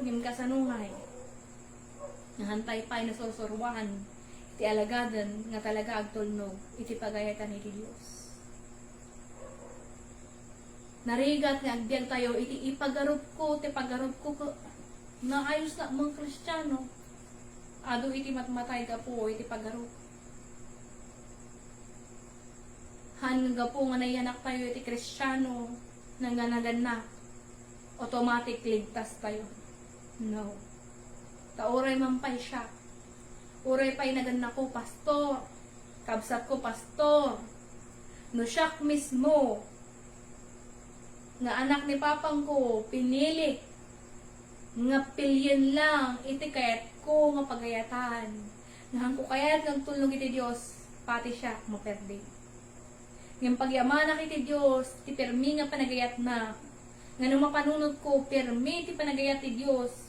Ngem kasano ngay? Nga hantay pay nasursuruan ti alagaden nga talaga agtulnog iti pagayatan iti Dios. Narigat nga agbiag tayo iti ipagarupko, ti pagarupko ko, naayos na mong Kristiano. Adu iti matmatay gapu iti pagarup. Han nga gapu nga nayanak tayo iti Kristiano, nanganagannak, automatic ligtas tayo. No. Ta uray man pay siak, uray pay nagannako, pastor, kabsatko, pastor, no siak mismo nga anak ni papangko, pinili nga pilien lang iti kayatko nga pagayatan. Nga hanko kayat nga agtulnog iti Dios, pati siak maperdi. Ngem pagyamanak iti Dios ti permi nga panagayatna. Nga no mapanunotko, permi ti panagayat ti Dios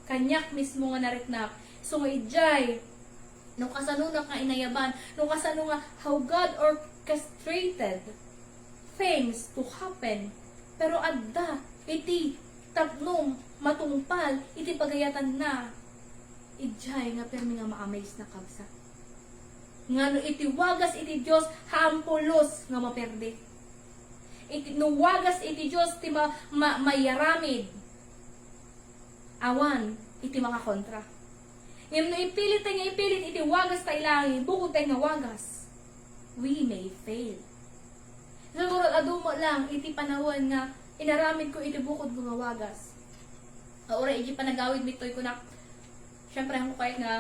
kaniak mismo nga nariknak. So nga idiay, no kasanonak nga inayaban, no kasano nga how God orchestrated things to happen, pero adda iti tapno matungpal iti pagayatanna. Idiay nga permi nga ma-amaze na kabsat. Nga no iti wagas iti Dios, haampulos nga maperdi. Iti, no wagas iti Dios ti ma-, ma-, mayaramid, awan iti makakontra. Ngem no ipilit tayo nga ipilit iti wagas tayo lang, bukod tayo nga wagas, we may fail. Siguro, adu met lang iti panawen nga inaramid ko iti bukod ko nga wagas. Uray iti panagawid mi toy kunak, syempre, hanko kayat nga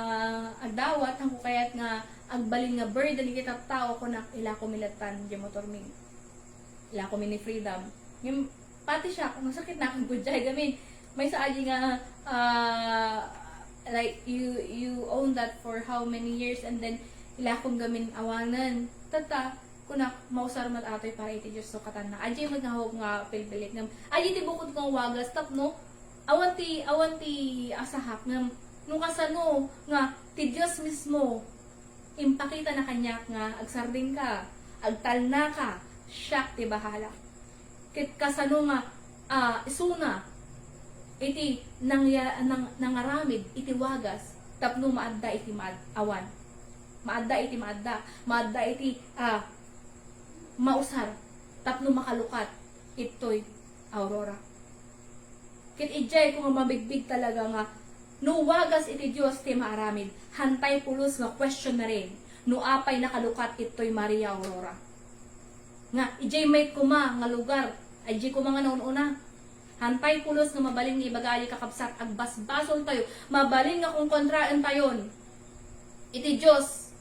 agdawat, hanko kayat nga agbalin nga burden iti tattao, kunak, ilako mi lattan, di motor mi. Ilako mi ni Freedom. Ngem, pati siak, masakit na akong gudjay gamin. Maysa adi nga, ah, like, you, you own that for how many years, and then, ilakon gamin awanen. Tatta, kunak, mausar met atoy para iti Dios so katanna. Adi met nga hawak nga pilpilit ngem adi ti bukod nga wagas tapno awan ti, awan ti asahak ngem no kasano nga ti Dios mismo impakita na kaniak nga agsardingka, agtalnaka, siak ti bahala. Ket kasano nga, ah, isuna iti nangya-, nang-, nangaramid iti wagas tapno maadda iti maad-, awan. Maadda iti maadda, maadda iti, ah, mausar tapno makalukat ittoy Aurora. Ket idiay ko nga mabigbig talaga nga No wagas iti Dios ti maaramid, hantay pulos nga questionaren no apay nakalukat ittoy Maria Aurora. Nga, idiay mayat koma nga lugar, idiay koma nga naun-una. Hantay pulos nga mabalin nga ibaga, kakabsat, agbasbasoltayo, mabalin nga konkontraentayon iti Dios.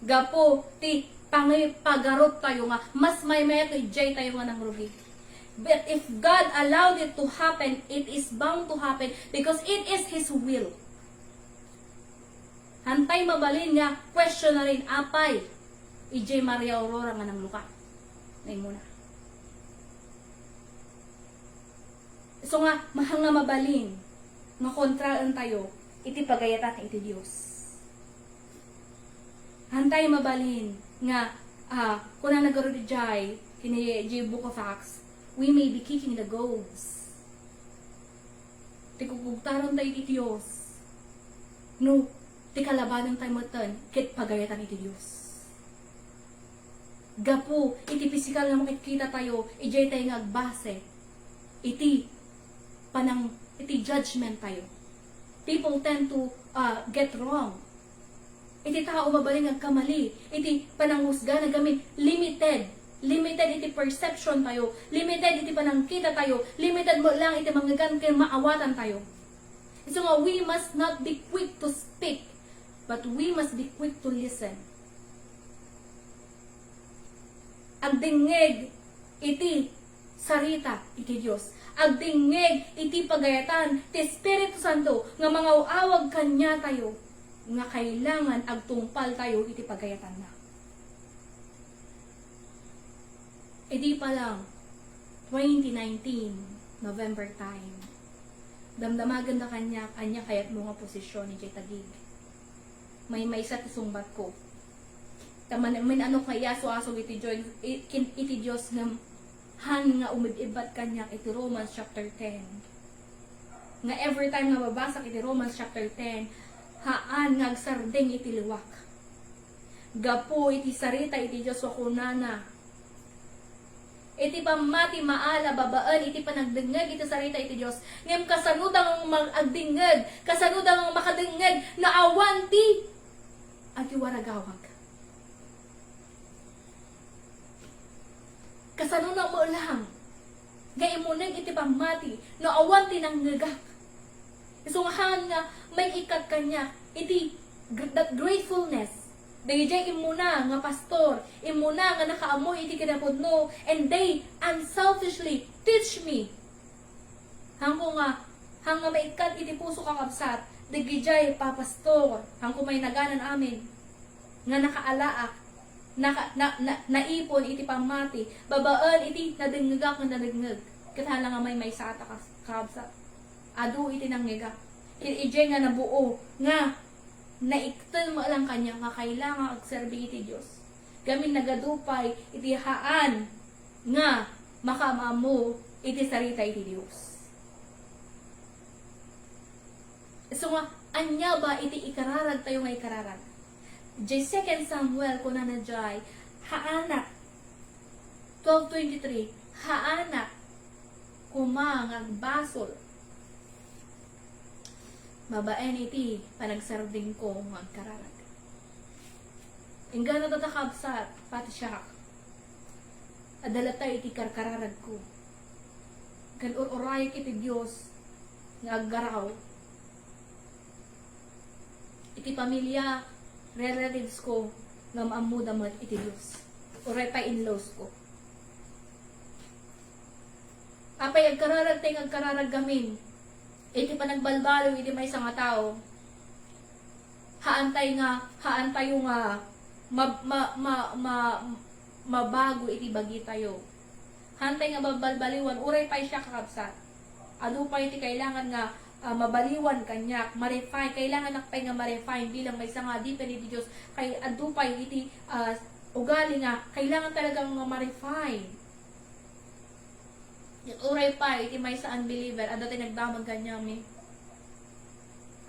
Gapu ti pangipagaruptayo nga mas maymayat no idiay tayo nga nangrugi. But if God allowed it to happen, it is bound to happen because it is His will. Hantay mabalin nga questionaren apay idiay Maria Aurora nga nanglukat. Naimuna. So nga, mahal nga mabalin nga kontraentayo iti pagayatan iti Dios. Hantay mabalin nga, ah, kunana ngarud idiay, kini, idiay Book of Acts, "We may be kicking the goads." Ti kukugtaran tayo iti Dios. No, ti kalabanan tayo metten, ket pagayatan iti Dios. Gapu iti pisikal nga makitkitatayo, idiay tayo nga agbase iti panang-, iti judgment tayo. People tend to, uh, get wrong. Iti tao mabalin nga agkamali iti pananghusgana gamin limited. Limited iti perception tayo, limited iti panangkita tayo, limited met lang iti mangngegak ken maawatan tayo. Isu nga, we must not be quick to speak, but we must be quick to listen. Agdengngeg iti sarita iti Dios. Agdengngeg iti pagayatan ti Espiritu Santo nga mangaw-awag kaniatayo nga kailangan agtungpaltayo iti pagayatanna. Idi pa lang, twenty nineteen, November time, damdamagenda kaniak ania kayatmo nga posisyon idiay tagig. Maymaysa ti sungbatko. Ta man-, min-anok nga iaso-asog iti Dios, i-, kin-, iti Dios nga han nga umib-ibbat kaniak iti Romans chapter ten. Nga every time nga mabasak iti Romans chapter ten, haan nga agsardeng iti liwak. Gapu iti sarita iti Dios nga kunana, iti pammati maala babaen iti panagdengngeg iti sarita iti Dios, ngem kasanoda nga mag-, agdengngeg, kasanoda nga makadengngeg, no awan ti agiwaragawag. Kasano na mo lang nga imuneg iti pammati no awan ti nangngegak? Isu nga haan nga may ikkat kaniak iti gr-, that gratefulness. Dagijay immuna nga pastor, immuna nga nakaammo iti kinapudno, and they unselfishly teach me. Hanko nga, han nga maikkat iti puso, kakabsat, dagijay papastor, hanko may naganan amin, nga nakaalaak, naka-, na, na, naipon iti pammati, babaen iti nadengngegak nga nadengngeg. Ket haan nga maymaysaak, kas-, kakabsat. Adu iti nangngegak. Ket idiay nga nabuo, nga naiktel met lang kaniak nga kailangan agserbi iti Dios. Gamin nagadu pay iti haan nga makaammo iti sarita iti Dios. So nga, ania ba iti ikararag tayo nga ikararag? Jay Second Samuel, kunana jay, haanak, twelve twenty-three, haanak, koma nga agbasol babaen iti panagsardengko nga agkararag. Inggana data kabsat, pati siak. Adda latta iti karkararagko. Ken ur-urayek iti Dios nga aggaraw iti pamilya, relatives ko, nga maammoda met iti Dios. Uray pay in-laws ko. Apay agkararag tay nga agkararag gamin iti panagbalbaliw iti maysa nga tao? Haantay nga, haantayo nga ma-, ma-, ma-, ma-, mabago iti bagitayo. Haantay nga mabalbaliwan, uray pay siak, kakabsat. Adu pay ti kailangan nga, ah, mabaliwan kaniak, ma-refine. Kailanganak pay nga ma-refine bilang maysa nga adipen iti Dios. Kay adu pay iti, ah, ugali nga kailangan talaga nga ma-refine. Ket uray pay iti maysa unbeliever, adda ti nagdamag kaniami.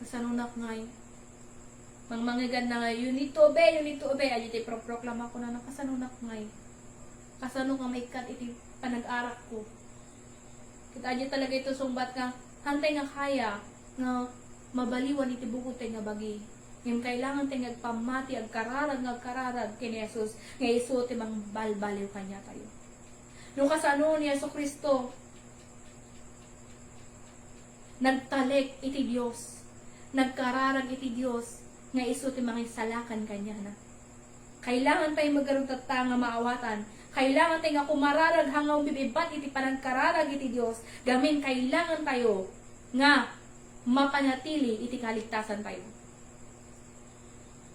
Kasanonak ngay? Mangmangeganna nga, "You need to obey, you need to obey." Adi ti proproklama ko na, kasanonak ngay? Kasano nga maikkat iti panag-arakko? Ket adi talaga iti sungbat nga, haantay nga kaya nga mabaliwan iti bukod tayo nga bagi. Ngem kailangan tayo nga agpammati, agkararag, nga agkararag ken Jesus, nga isu ti mangbalbaliw kaniatayo. No kasano ni Jesu-Cristo, nagtalek iti Dios, nagkararag iti Dios, nga isu ti mangisalakan kaniana. Kailangan tayo magarud tatta nga maawatan. Kailangan tayo nga kumararag nga umbibibat iti panagkararag iti Dios. Gamin kailangan tayo nga mapanatili iti kaligtasan tayo.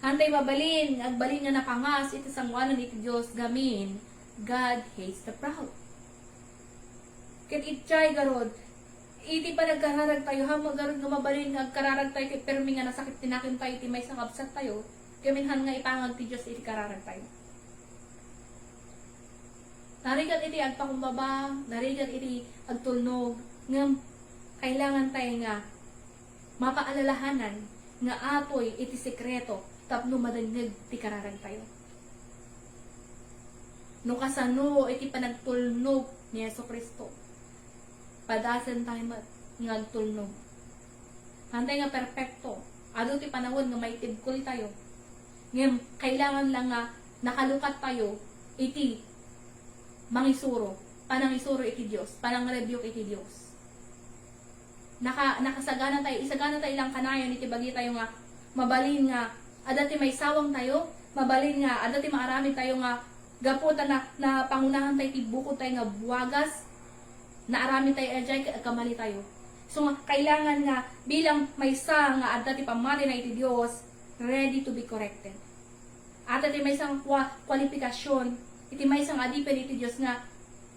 Hantay mabalin, agbalin nga napangas iti sangoanan iti Dios gamin, God hates the proud. Ket itjay garud, iti panagkararag tayo, ha, magarud nga mabalin nga agkararag tayo, ket permi nga nasakit ti nakim tayo, iti maysa kabsat tayo, gamin han nga ipangag ti Dios iti kararag tayo. Narigat iti agpakumbaba, narigat iti agtulnog, ngem kailangan tayo nga mapaalalahanan nga atoy iti sekreto tapno madengngeg ti kararag tayo. No kasano iti panagtulnog ni Jesu-Cristo, padasen tayo met nga agtulnog. Hantay nga perpekto, adu ti panawen nga maitibkol tayo. Ngem kailangan lang nga nakalukat tayo iti mangisuro, panangisuro iti Dios, panangrebuke iti Dios. Naka-, nakasagana tayo, isagana tayo lang kanayon iti bagi tayo nga mabalin nga adda ti maisawang tayo, mabalin nga adda ti maaramid tayo nga gapu ta na, napangunahan tayo ti bukod tayo nga buwagas, naaramid tayo idiay, ka-, kamali tayo. So, nga, kailangan nga bilang maysa nga adda ti pammatiyna iti Dios, ready to be corrected. Adda ti maysa nga kwa-, kwalifikasyon, iti maysa nga adipen iti Dios nga,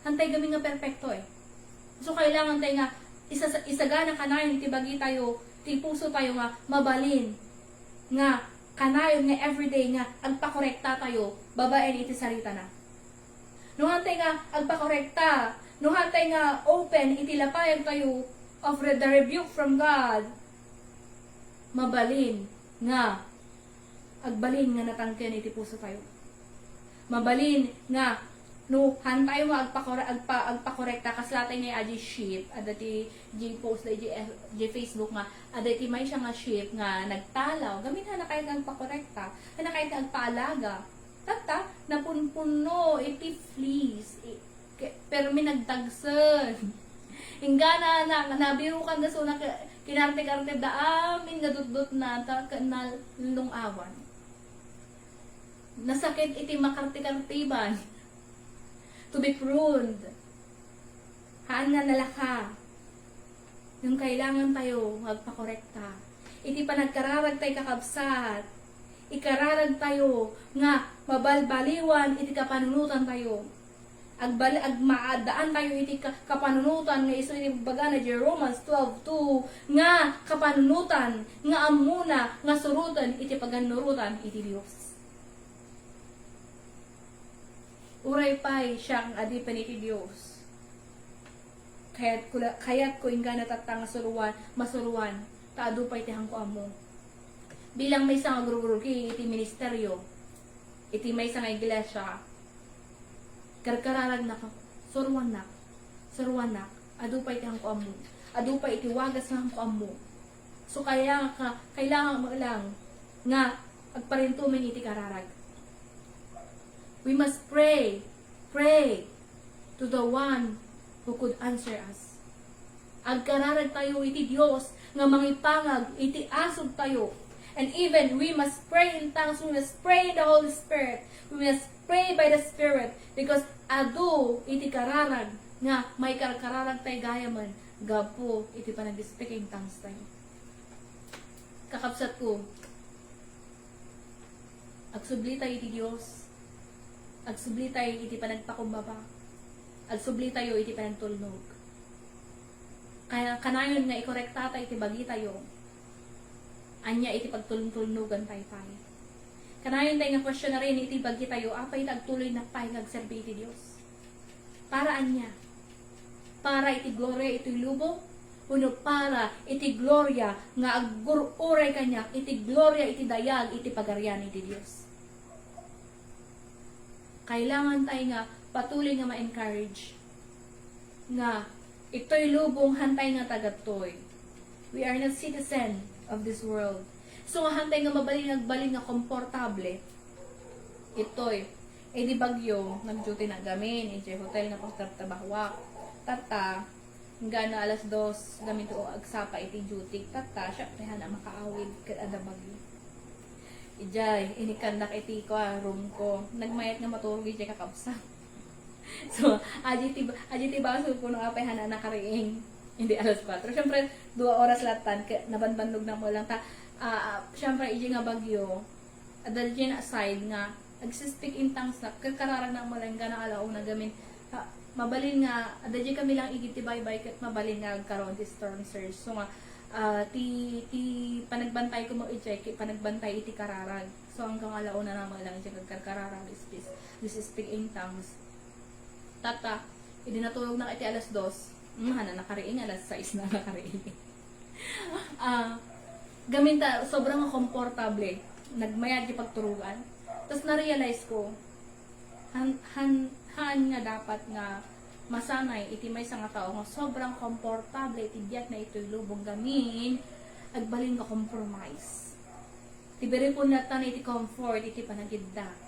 hantay gamin nga perpekto eh. So, kailangan tayo nga isa-, isagana kanayon iti bagi tayo, ti puso tayo nga mabalin, nga kanayon nga everyday nga agpakorekta tayo babaen iti saritana. No hantay nga agpakorekta, no hantay nga open iti lapayag tayo of re-, the rebuke from God, mabalin nga agbalin nga natangken iti puso tayo. Mabalin nga no han tayo nga agpakore-, agpa-, agpakorekta, kasla tayo nga idiay sheep, adda ti, idiay post da idiay, idiay Facebook nga adda ti maysa nga sheep nga nagtalaw. Gamin han nakayat nga agpakorekta, han nakayat nga agpaalaga. Tatta, napunpunno iti fleas. I-, ke-, permi nagdagsen. Inggana na, nabirukan da so na ke-, kinarteg-arteg da amin nga dutdotna, ta ke-, nalung-awan. Nasakit iti makarteg-artegan. To be pruned. Haan nga nalaka. Ngem kailangan tayo nga agpakorekta. Iti panagkararag tayo, kakabsat, ikararag tayo nga mabalbaliwan iti kapanunotan tayo. Agbal-, agmaaddaan tayo iti ka-, kapanunotan nga isu iti ibagbagana iti Romans twelve two nga kapanunotan nga ammona nga suroten iti pagannurotan iti Dios. Uray pay siak nga adipen iti Dios. Kayatko la-, kayatko inggana tatta nga suroan, masuroan, ta adu pay ti haanko ammo. Bilang maysa nga agrurugi iti ministerio, iti maysa nga iglesia, karkararagnak, suroannak, suroannak, adu pay ti haanko ammo. Adu pay iti wagas nga haanko ammo. So, kaya ka, kailangan mo lang nga agparintumeng iti kararag. We must pray, pray to the one who could answer us. Agkararag tayo iti Dios nga mangipangag iti asug tayo. And even we must pray in tongues, we must pray in the Holy Spirit, we must pray by the Spirit, because adu iti kararag nga maikarkararag tayo gayamen gapu iti panag-speaking tongues tayo. Kakabsatko, agsubli tayo iti Dios. Agsubli tayo iti panagpakumbaba. Agsubli tayo iti panagtulnog. Kaya kanayon nga ikorekta tayo iti bagi tayo. Ania iti pagtultulnogan tayo pay. Kanayon tayo nga questionaren iti bagi tayo, apay ta agtuloynak pay nga agserbi iti Dios? Para ania? Para iti gloria iti lubong? Wenno para iti gloria nga aggur-uray kaniak, iti gloria iti dayag iti pagarian iti Dios? Kailangan tayo nga patuloy nga ma-encourage nga itoy lubong, hantay nga tagattoy. We are not citizen of this world. So, nga hantay nga mabalin nga agbalin nga komportable. Itoy, eh, di bagyo, nag-duty na gamin, idiay hotel nga pagtrabahoak. Tatta, inggana alas dos, gamin to agsapa iti duty. Tatta, syempre, hana makaawid, ket adda bagyo. Idiay, inikandak iti kua, room ko. Nagmayat nga maturog idiay kakabsat. So, adi ti, adi ti basol ko no apay hana nakariing. Hindi alas kuwatro. Siyempre, dua oras latan, kaya nabanbannog na mo lang ta. Ah, ah, siyempre, iji nga bagyo, adda diay na side nga, nagsispeak in tongues na, kakararag na mo lang, gana ala una gamin, ah, mabalin nga, adda diay kami lang igid ti baybay, ket mabalin nga agkaroon ti storm surge. So nga, ah, ti, ti panagbantay ko mo ijay, ki panagbantay iti kararag. So, hanggang ala una na mo lang ijay, agkarkararag, is, is, nagsispeak in tongues. Tatta, idi natulog na iti alas dos, mm, hana nakariing, alas sais na nakariing. Ah, gamin ta, sobrang komportable. Nagmayat ti pagturugan. Tas na-realize ko, han, han, haan nga dapat nga masanay iti maysa nga tao nga sobrang komportable iti biag na itoy lubong gamin, agbalin nga compromise. Ti birikon natan iti comfort, iti panagidda.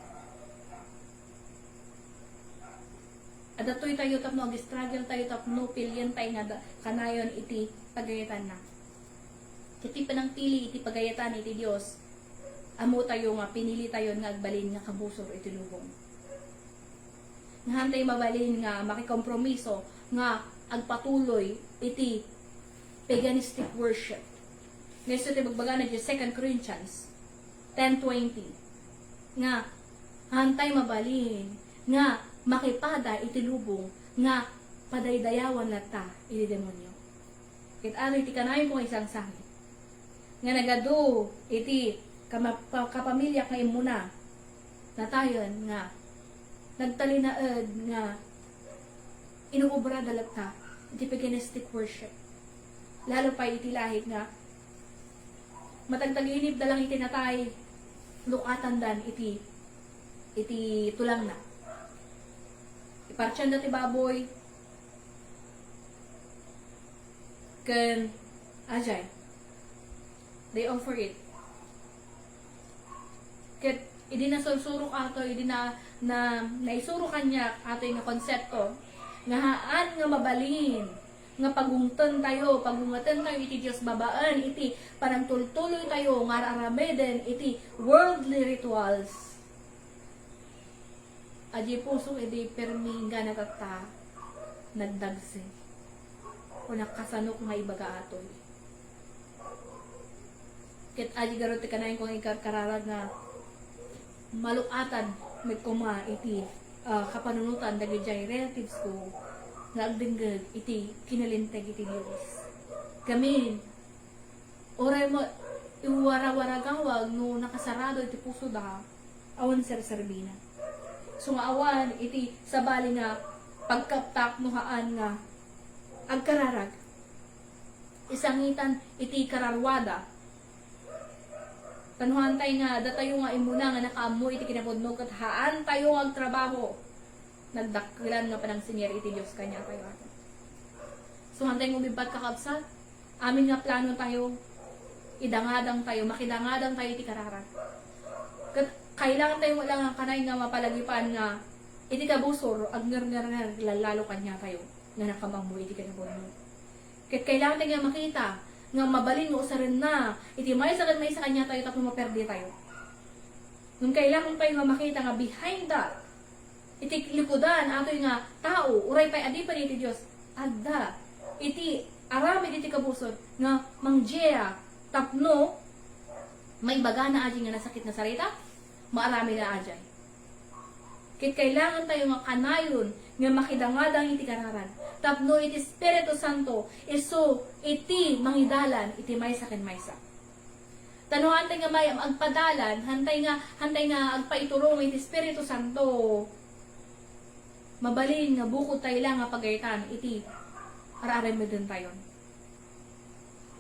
Adda toy tayo tapno ag-struggle tayo tapno pilien tayo nga da-, kanayon iti pagayatanna. Ket ti panangpili iti pagayatan iti Dios, ammo tayo nga pinili tayo nga agbalin nga kabusor iti lubong. Nga hantay mabalin nga makikompromiso nga agpatuloy iti paganistic worship. Nga isu ti bagbagana iti Second Corinthians ten twenty, nga hantay mabalin nga makipada iti lubong nga padaydayawan latta iti demonio. Ket adu iti kanayon ko nga isangsangit nga nagadu iti kama-, pa-, kapamiliak nga immuna, natayon nga nagtalinaed nga inuobrada latta iti paganistic worship. Lalo pay iti lahik nga matagtaginipda lang iti natay, lukatandan iti, iti tulangna. Ipartianda ti baboy, ken, ajay, they offer it. Ket idi nasursurok ato, idi na, na, naisuro kaniak ato nga konsepto, nga haan nga mabalin nga pagungten tayo, pagungeten tayo iti Dios babaen iti panagtultuloy tayo nga ar-aramiden iti worldly rituals. Adi pusok idi permi inggana tatta, nagdagse. O nakasanok nga ibaga atoy. Ket adi garud ti kanayon ko nga ikarkararag nga malukatan met koma iti, ah, kapanunotan dagidiay relatives ko nga agdengngeg iti kinalinteg iti Dios. Gamin, uray mo iwarawaragawag no nakasarado iti pusoda, awan serserbina. So nga awan iti sabali nga pagkaptak no haan nga agkararag. Isangitan iti kararuada. Tanuhantay nga datayo nga immuna nga nakaammo iti kinapudno ket haantayo nga agtrabaho. Nagdakkelan nga panangsingir iti Dios kaniatayo ato. So, hantay nga umibbat, kakabsat, amin nga plano tayo, idangadang tayo, makidangadang tayo iti kararag. Ket kailangan tayo nga lang kanay nga mapalagipan nga iti kabusor, agnerngernger, lallalo kaniatayo nga nakamammo iti kinapudno. Ket kailangan tayo nga makita nga mabalin nga usarenna iti maysa ken maysa kaniatayo tapno maperdi tayo. Ngem kailangan tayo nga makita nga behind that, iti likudan atoy nga tao, uray pay adipen iti Dios, adda iti aramid iti kabusor nga mangdia tapno maibagana adi nga nasakit, nasarita, maaramid a adiay. Ket kailangan tayo nga kanayon nga makidangadang iti kararag tapno iti Espiritu Santo isu iti mangidalan iti maysa ken maysa. Ta no hantay nga may agpadalan, hantay nga, hantay nga agpaiturong iti Espiritu Santo, mabalin nga bukod tayo la nga pagayatan iti ar-aramiden tayon.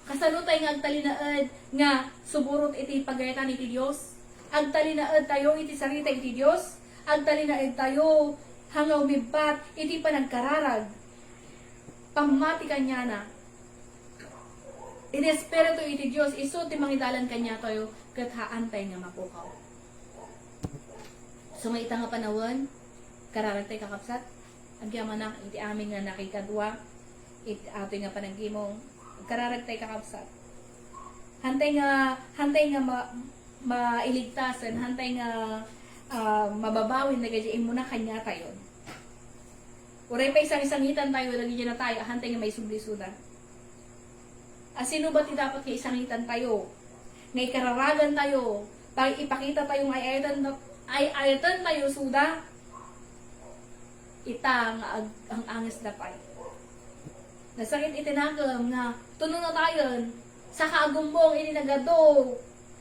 Kasano tayo nga agtalinaed nga suburot iti pagayatan iti Dios? Agtalinaed tayo iti sarita iti Dios? Agtalinaed tayo nga umibbat iti panagkararag, pammati kaniana? Iti Espiritu iti Dios, isu ti mangidalan kaniatayo, ket haantay nga mapukaw. So, nga ita nga panawen, kararagtay, kakabsat, agyamanak iti amin nga nakikadua, it-, atoy nga panagimong, kararagtay, kakabsat. Hantay nga, hantay nga ma-, mailigtasen, hantay nga, ah, mababawin dagiti immuna kaniatayo. Uray pay sangisangitan tayo dagiti natay, hantay nga maisubli isuda. A, sino ba ti dapat nga isangitan tayo? Nga ikararagan tayo? Pa-, ipakita tayo nga ay-ayatan, ay-ayatan tayo isuda? Ita nga ag-, ang-anges da pay. Nasakit iti nakem nga tunonatayen, saka agumbong iti nagadu.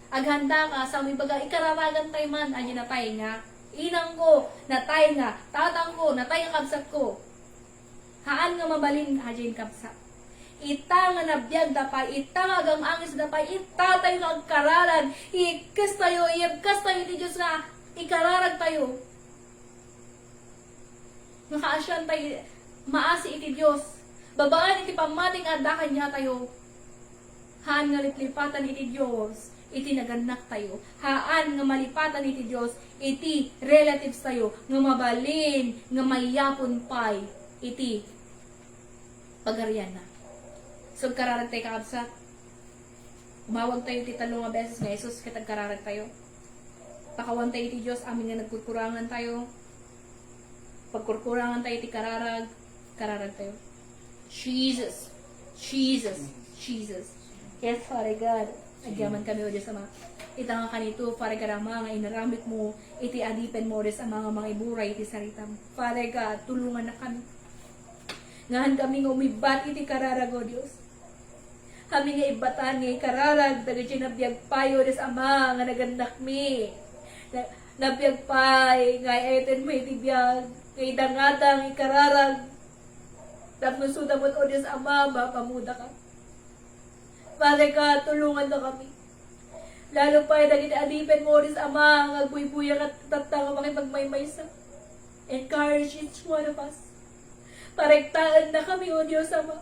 Aghanda ka, sa ibaga, ikararagan tayo man, adi natay nga inangko, natay nga tatangko, natay nga kabsatko. Haan nga mabalin, adi kabsat. Ita nga nabiag da pay, ita nga agang-anges da pay, ita tayo nga agkararag, ikkes tayo, iyebkas tayo iti Dios nga ikararag tayo. Nga kaasian tayo, maasi iti Dios. Babaen iti pammati nga adda kaniatayo. Haan nga liplipatan iti Dios iti nagannak tayo. Haan nga malipatan iti Dios iti relatives tayo nga mabalin nga mayapon pay iti pagarianna. So, kararag tayo, kakabsat. Umawag tayo iti tallo nga beses nga Jesus ket agkararag tayo. Pakawan tayo iti Dios amin nga nagkurkurangan tayo. Pagkurkurangan tayo iti kararag, kararag tayo. Jesus. Jesus. Jesus. Yes, Father God. Agyaman kami, O Dios Ama. Ita nga kanito, Father God Ama, nga inaramidmo iti adipen mo, O Dios Ama, nga mangiburay iti saritam. Father God, tulonganna kami. Nga haan kami nga umibbat iti kararag, O Dios. Kami nga ibbatan nga ikararag dagiti nabiag pay, O Dios Ama, nga nagannakmi. Na-, nabiag pay nga ay-ayatenmo iti biag, nga idangatang ikararag. Tapno isuda met, O Dios Ama, mapamudaka. Father God, tulongannakami. Lalo pay dagiti adipenmo, O Dios Ama, nga agbuybuya ket tatta nga makipagmaymaysa. Encourage each one of us. Paregtaennakami, O Dios Ama.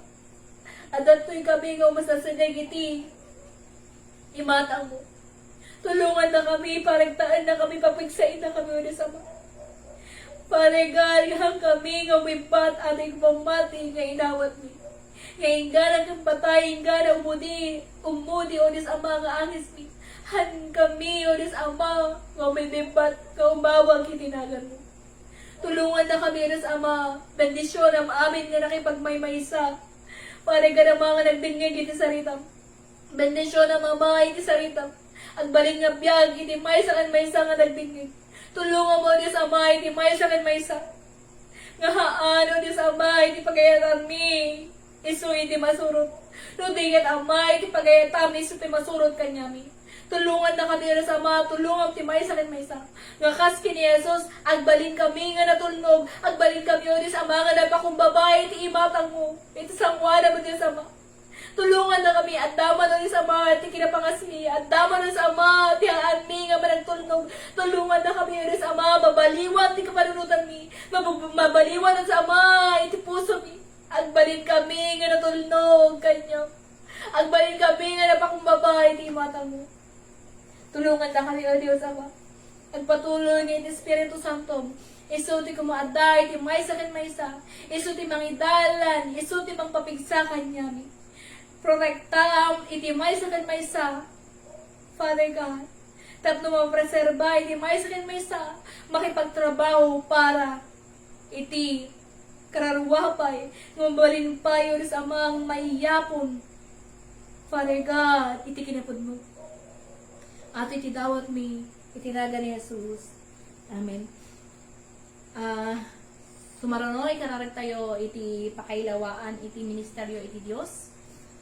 Adda toy kami nga umasasideg iti imatangmo. Tulongannakami, paregtaennakami, papigsaennakami, O Dios Ama. Father God, haan kami nga umibbat iti pammati nga inawatmi. Nga inggana ken patay, inggana umudi, ummudi, O Dios Ama, nga angesmi. Haan kami, O Dios Ama, nga umibbat, nga umawag iti naganmo. Tulongannakami, O Dios Ama, bendisionam amin nga nakipagmaymaysa. Father God Ama nga nagdengngeg iti saritam. Bendisionam, Ama, iti saritam. Agbalin nga biag iti maysa ken maysa nga nagdengngeg. Tulongam, O Dios Ama, iti maysa ken maysa. Nga haan, O Dios Ama, iti pagayatanmi, isu iti masurot. No di ket, Ama, iti pagayatam, isu ti masurot kaniami. Tulongannakami, O Dios Ama, tulongam ti maysa ken maysa. Nga kas ken ni Jesus, agbalinkami nga natulnog, agbalinkami, O Dios Ama, nga napakumbaba iti imatangmo, iti sangoanam, O Dios Ama. Tulongannakami, adda man, O Dios Ama, ti kinapangasmi, adda man, O Dios Ama, ti haanmi nga managtulnog. Tulongannakami, O Dios Ama, mabaliwan ti kapanunotanmi, mab-, mabaliwan, O Dios Ama, iti pusomi. Agbalinkami nga natulnog kaniam. Agbalinkami nga napakumbaba iti imatangmo. Tulongannakami, O Dios Ama. Agpatuloy nga iti Espiritu Santo, isu ti kumaadda iti maysa ken maysa, isu ti mangidalan, isu ti mangpapigsa kaniami. Protektaam iti maysa ken maysa, Father God, tapno mapreserba iti maysa ken maysa, makipagtrabaho para iti kararua pay, nga mabalin pay, O Dios Ama, nga maiyapon, Father God, iti kinapudno. Ato iti dawatmi, iti nagan ni Jesus. Amen. Ah, sumaruno, ikararag tayo iti pakailawaan iti ministeryo iti Dios.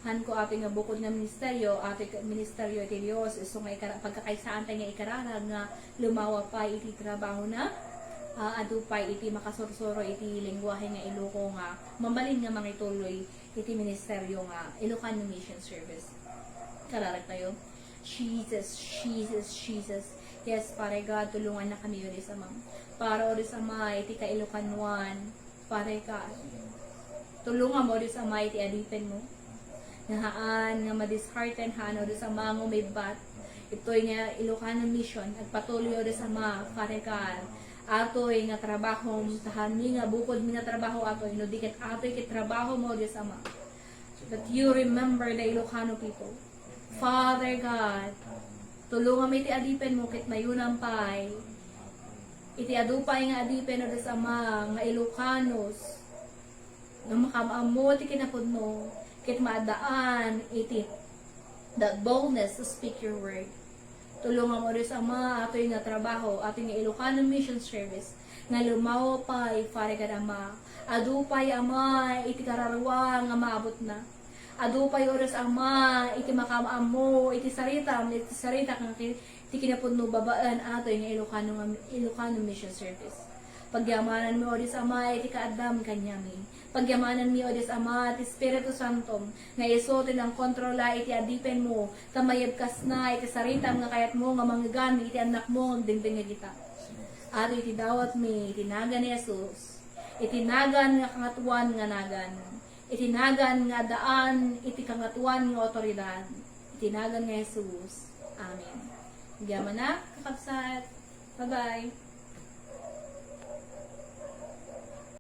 Hanko, ato nga bukod nga ministeryo, ato nga ministeryo iti Dios, isu nga ikara-, pagkakaisaan tayo nga ikararag nga lumawa pay iti trabahona, ah, adu pay iti makasursuro iti lengguahe nga Iloko nga mabalin nga mangituloy iti ministeryo nga Ilocano Mission Service. Kararag tayo. Jesus, Jesus, Jesus. Yes, Father God, tulongannakami, O Dios Ama. Para, O Dios Ama, iti ka-Ilocanoan, Father God, tulongam, O Dios Ama, iti adipenmo. Nga haan nga madishearten, haan, O Dios Ama, nga umibbat. Itoy nga Ilocano Mission, agpatuloy, O Dios Ama, Father God. Atoy nga trabahom, tahanmi nga bukodmi nga trabaho atoy, no di ket atoy ket trabahom, O Dios Ama. That you remember the Ilocano people. Father God, tulongam iti adipenmo ket mayunam pay. Iti adu pay nga adipen, O Dios Ama, nga Ilocanos, nga makaam-ammo ti kinapudno, ket maaddaan iti that boldness to speak your word. Tulongam, O Dios Ama, atoy nga trabaho, atoy nga Ilocano Mission Service, nga lumawa pay, Father God Ama. Adu pay, Ama, iti kararua nga maabutna. Adu pay, O Dios Ama, iti makaam-ammo iti saritam, iti sarita, ken ki-, ti kinapudno babaen atoy nga Ilocano nga, Ilocano Mission Service. Pagyamananmi, O Dios Ama, iti kaaddam kaniami. Pagyamananmi, O Dios Ama, ti Espiritu Santom, nga isu ti nangkontrola iti adipenmo, ta mayabkasna iti saritam nga kayatmo nga mangngegan iti annakmo nga agdengdengngeg ita. Adu iti dawatmi, iti nagan ni Jesus, iti nagan nga kangatoan nga nagan, iti nagan nga addaan iti kangatoan nga awtoridad, iti nagan ni Jesus. Amen. Agyamanak, kakabsat. Bye-bye.